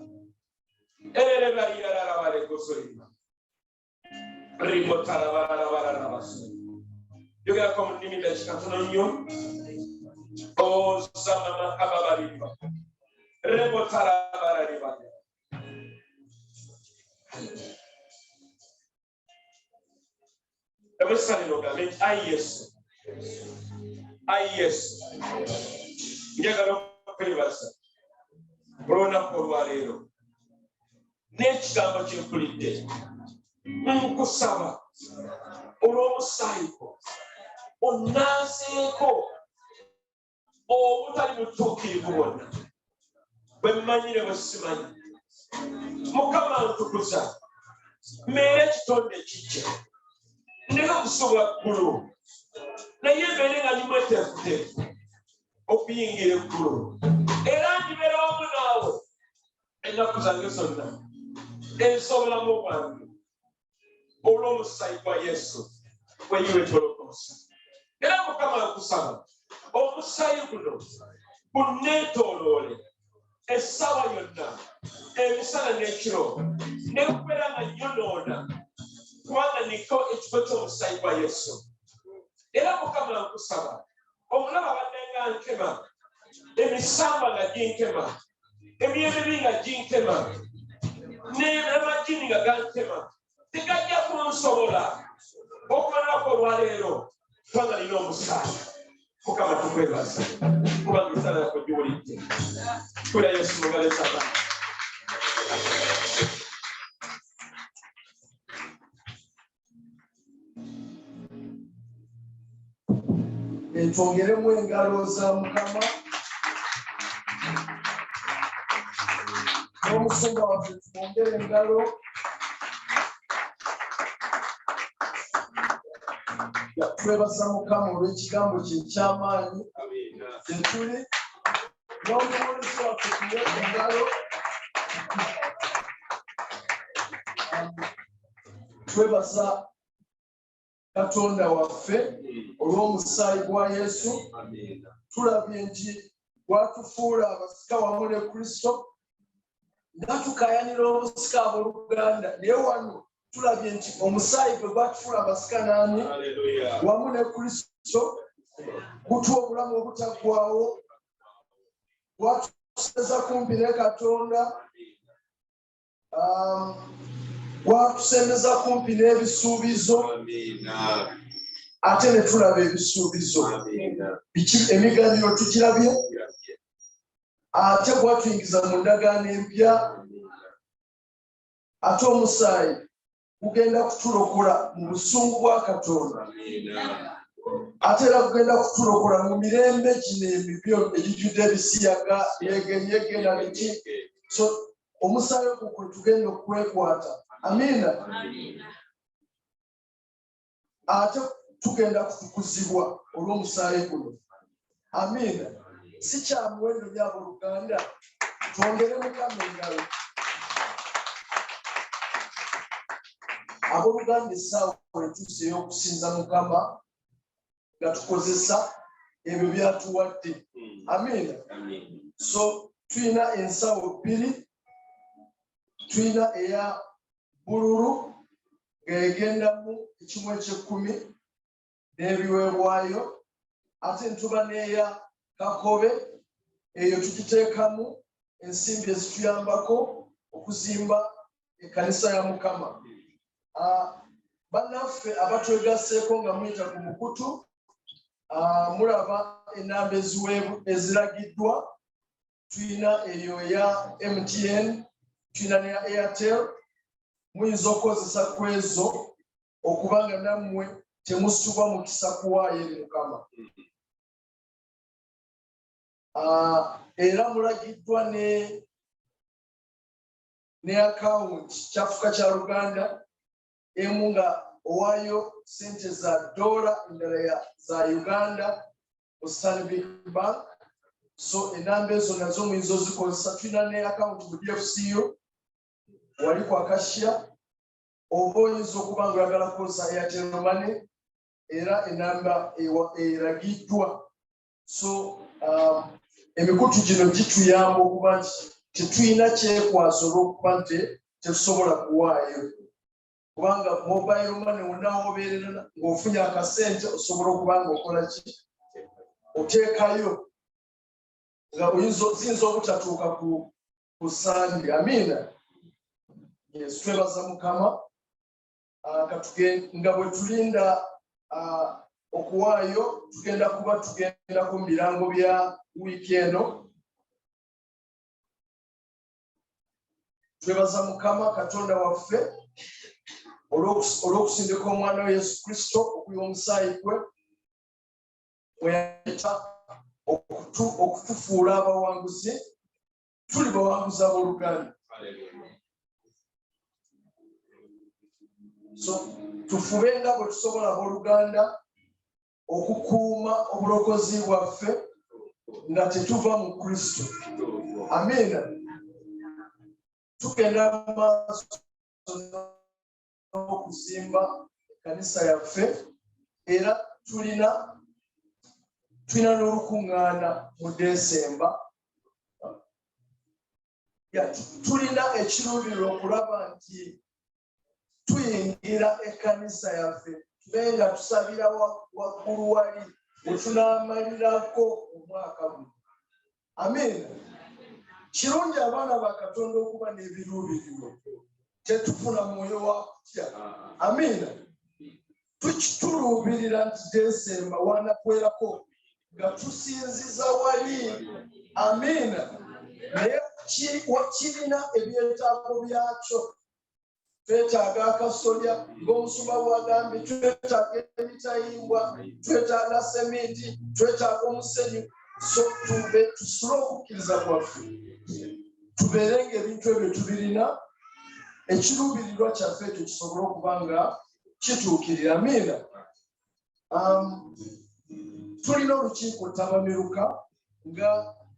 ererebaliyararabaregosoririba ribotarabararabararabaso. Yogerako mu nnimi dakika ntono nnyo. Ozamamakababaliriba. Rebotarabarariba. Ebisaliro ogambe nti ayi Yesu, ayi Yesu, njagala okwebaza olw'olunaku olwaleero n'ekigambo kye mpulidde. Nkusaba olw'omusaayi gwo onnaazeeko obutali butuukirivu bwonna bwe mmanyi ne bwe simanyi. Mukama ntukuza, mbeere ekitonde ekiggya, ndeke okusubwa ggulu, naye mbeere nga ndi mweteefuteefu okuyingira eggulu, era ndibeera wamu naawe ennaku zange zonna ez'obulamu bwange olw'omusaayi gwa Yesu gweyiwa ekyolokoosa. Era Mukama nkusaba omusaayi guno gunneetooloole essaawa yonna, emisana n'ekiro, ne kubeera nga nyonoona, kubanga niko ekifo ky'omusaayi gwa Yesu. Era Mukama nkusaba omulaba abadde nga nkema, emisamba nga ginkema, emyoyo emibi nga ginkema, n'amajini nga gankema, tegajja kunsobola okumalako olwaleero, kubanga nina omusaayi. Mukama tukwebaza kubanga esaala yaffe giwulidde. Kubira Yesu mu ngalo ez'amaanyi. Twongeremu engalo za Mukama n'omusumba waffe, twongere engalo. Twebaza Mukama olw'ekigambo kye eky'amaanyi gyetuli, n'omuwulizi waffe tuwe engalo. Twebaza Katonda waffe olw'omusaayi gwa Yesu. Tulabye nti gwatufuula abasika wamu ne Kristo, nga tukayanira obusika abooluganda, naye wano tulabye nti omusaayi gwe gwatufuula abasika naani wamu ne Kristo, gutuwa obulamu obutaggwaawo, gwatuseza kumpi ne Katonda, gwatusembeza kumpi n'ebisuubizo, ate ne tulaba ebisuubizo emiganyulo tugirabye, ate gwatuyingiza mu ndagaano empya, ate omusaayi gugenda kutulokola mu busungu bwa Katonda, ate era gugenda kutulokola mu mirembe gino emibi egijjudde ebisiyaga, yegenyege na biki. So omusaayi ogwo kwe tugenda okwekwata. Amiina. Ate tugenda kutukuzibwa olw'omusaayi guno. Amiina. Si kya muwendo nnyo abooluganda, twongere Mukama engalo. Abooluganda, essaawa etuuse ey'okusinza Mukama nga tukozesa ebyo byatuwadde. Amiina. So tulina ensawo bbiri, tulina eya bbululu ng'egendamu ekimu eky'ekkumi n'ebiweebwayo, ate ntuba n'eya kakobe, eyo tugiteekamu ensimbi ezituyambako okuzimba ekkanisa ya Mukama. Bannaffe abatwegasseeko nga muyita ku mukutu, mulaba ennamba eziragiddwa. Tulina eyo eya MTN, tulina neya Airtel. Muyinza okukozesa ku ezo okubanga nammwe temusubwa mukisa kuwaayo eri Mukama. Era mulagiddwa ne akawunti kyafuka kya Luganda, emu nga owaayo sente za dola, endala za Uganda mu Stanbic Bank. So enamba ezo nazo muyinza ozikozesa. Tulina ne akawunti mu DFCU wali ku Akashia, oba oyinza okuba nga oyagala kukozesa Airtel Money, era enamba eragiddwa. So emikutu gino gituyamba okuba nti tetulina kyekwaso olw'okuba nti tetusobola kuwaayo, kubanga mobile money wonna wobeerera ng'ofunye akasente osobola okuba nga okola ki? Oteekayo nga ziyinza obutatuuka ku Sande. Amiina. Yes, twebaza Mukama. Nga bwe tulinda okuwaayo, tugenda kuba tugendako mu birango bya wiiki eno. Twebaza Mukama Katonda waffe olw'okusindika omwana we Yesu Kristo okuyiwa omusaayi gwe mweyayita okutufuula abawanguzi. Tuli bawanguzi abooluganda, so tufube nga bwe tusobola abooluganda okukuuma obulokozi bwaffe nga tetuva mu Kristo. Amiina. Tugenda maaso n'okuzimba ekkanisa yaffe, era tulina n'olukuŋŋaana mu Desemba. Tulina ekiruubirirwa okulaba nti tuyingira ekkanisa yaffe, tube nga tusabira waggulu wali we tunaamalirako omwaka guno. Amiina. Kirungi abaana ba Katonda okuba n'ebiruubirirwa, tetufuna mwoyo wa kutya. Amiina. Tukituluubirira nti Desemba wanaggwerako nga tusinziza wali. Amiina. Naye kirina ebyetaago byakyo. Twetaaga akasolya ng'omusumba bw'agambye, twetaaga emitayimbwa, twetaaga seminti, twetaaga omusenyu. So tube tusule okukkiriza kwaffe, tubeere ng'ebintu ebyo tubirina, ekiruubirirwa kyaffe ekyo kisobole okuba nga kituukirira. Amiina. Tulina olukiiko ttabamiruka nga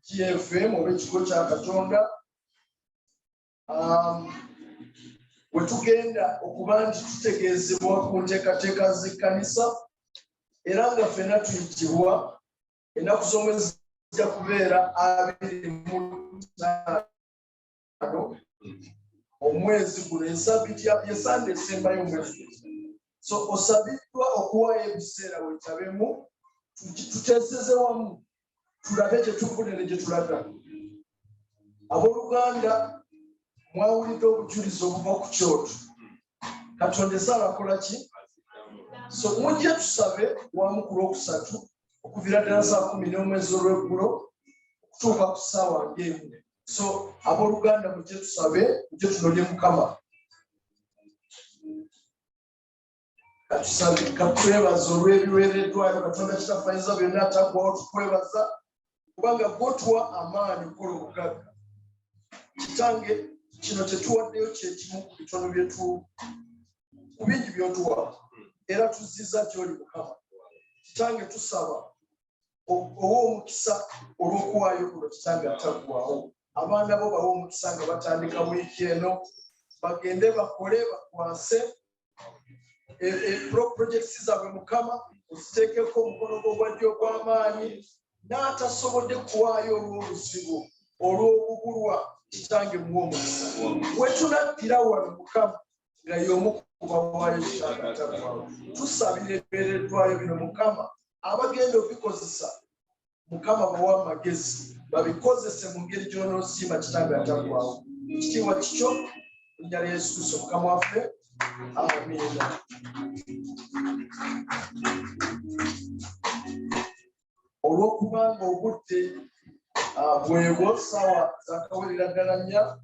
GFM oba Ekigo kya Katonda, we tugenda okuba nti tutegeezebwa ku nteekateeka z'ekkanisa, era nga ffenna tuyitibwa. Ennaku z'omwezi zijja kubeera 25 omwezi guno, esabiti yesande esembayo omwezi guno. So osabiddwa okuwaayo ebiseera wetabemu, tuteeseze wamu, tulabe gye tuvudde ne gye tulaga. Abooluganda, mwawulidde obujulizi obuva ku kyoto. Katonda esaala akola ki? So mujje tusabe wamu ku Lwokusatu okuviira ddala saa 11 ez'olweggulo okutuuka ku ssaawa ng'emu. So abooluganda, mujje tusabe, mujje tunonye Mukama. Katusabe. Katwebaza olw'ebiweereddwayo. Katonda Kitaffe ayinza byonna ataggwawo, tukwebaza kubanga gwotuwa amaanyi okukola obugagga. Kitange, kino kyetuwaddeyo kyekimu ku bitono byetu ku bingi byotuwa, era tuzziza gy'oli. Mukama Kitange, tusaba owa omukisa olw'okuwaayo kuno. Kitange ataggwawo, abaana bo bawe omukisa nga batandika wiiki eno, bagende bakole, bakwase projects zaabwe. Mukama, oziteekeko omukono gwo ogwa ddyo ogw'amaanyi. N'atasobodde kuwaayo olw'obuzibu, olw'obubulwa, Kitange muwe omukisa. Wetunaddira wano, Mukama, nga y'omu kubawaayo. Kitange ataggwawo, tusabira ebiweereddwayo bino. Mukama, abagenda obikozesa, Mukama bawa amagezi babikozese mu ngeri gy'onoosiima. Kitange ataggwawo, ekitiibwa kikyo, linnya lya Yesu Kristo Mukama waffe, amiina. Olw'okubanga obudde bwebwo, saawa zakawerera ddala 4,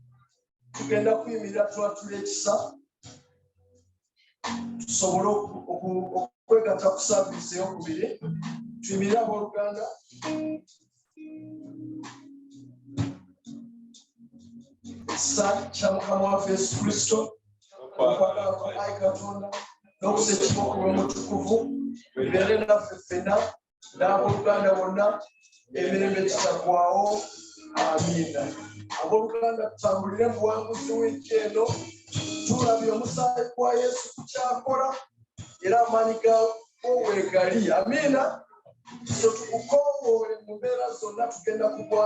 tugenda kuyimirira twatula ekisa tusobole okwegatta ku service eyokubiri. Tuyimirire, abooluganda. Ekisa kya Mukama waffe Yesu Kristo, okwagala kwa ayi Katonda, n'okusa ekimu olw'Omutukuvu bibeere naffe ffenna n'abooluganda bonna emirembe kitaggwawo. Amiina. Abooluganda, tutambulire mu buwanguzi wiiki eno. Tulabye omusaayi gwa Yesu kukyakola, era amaanyi gagwo weegali. Amiina. So tukukowoole mu mbeera zonna, tugenda kugwa.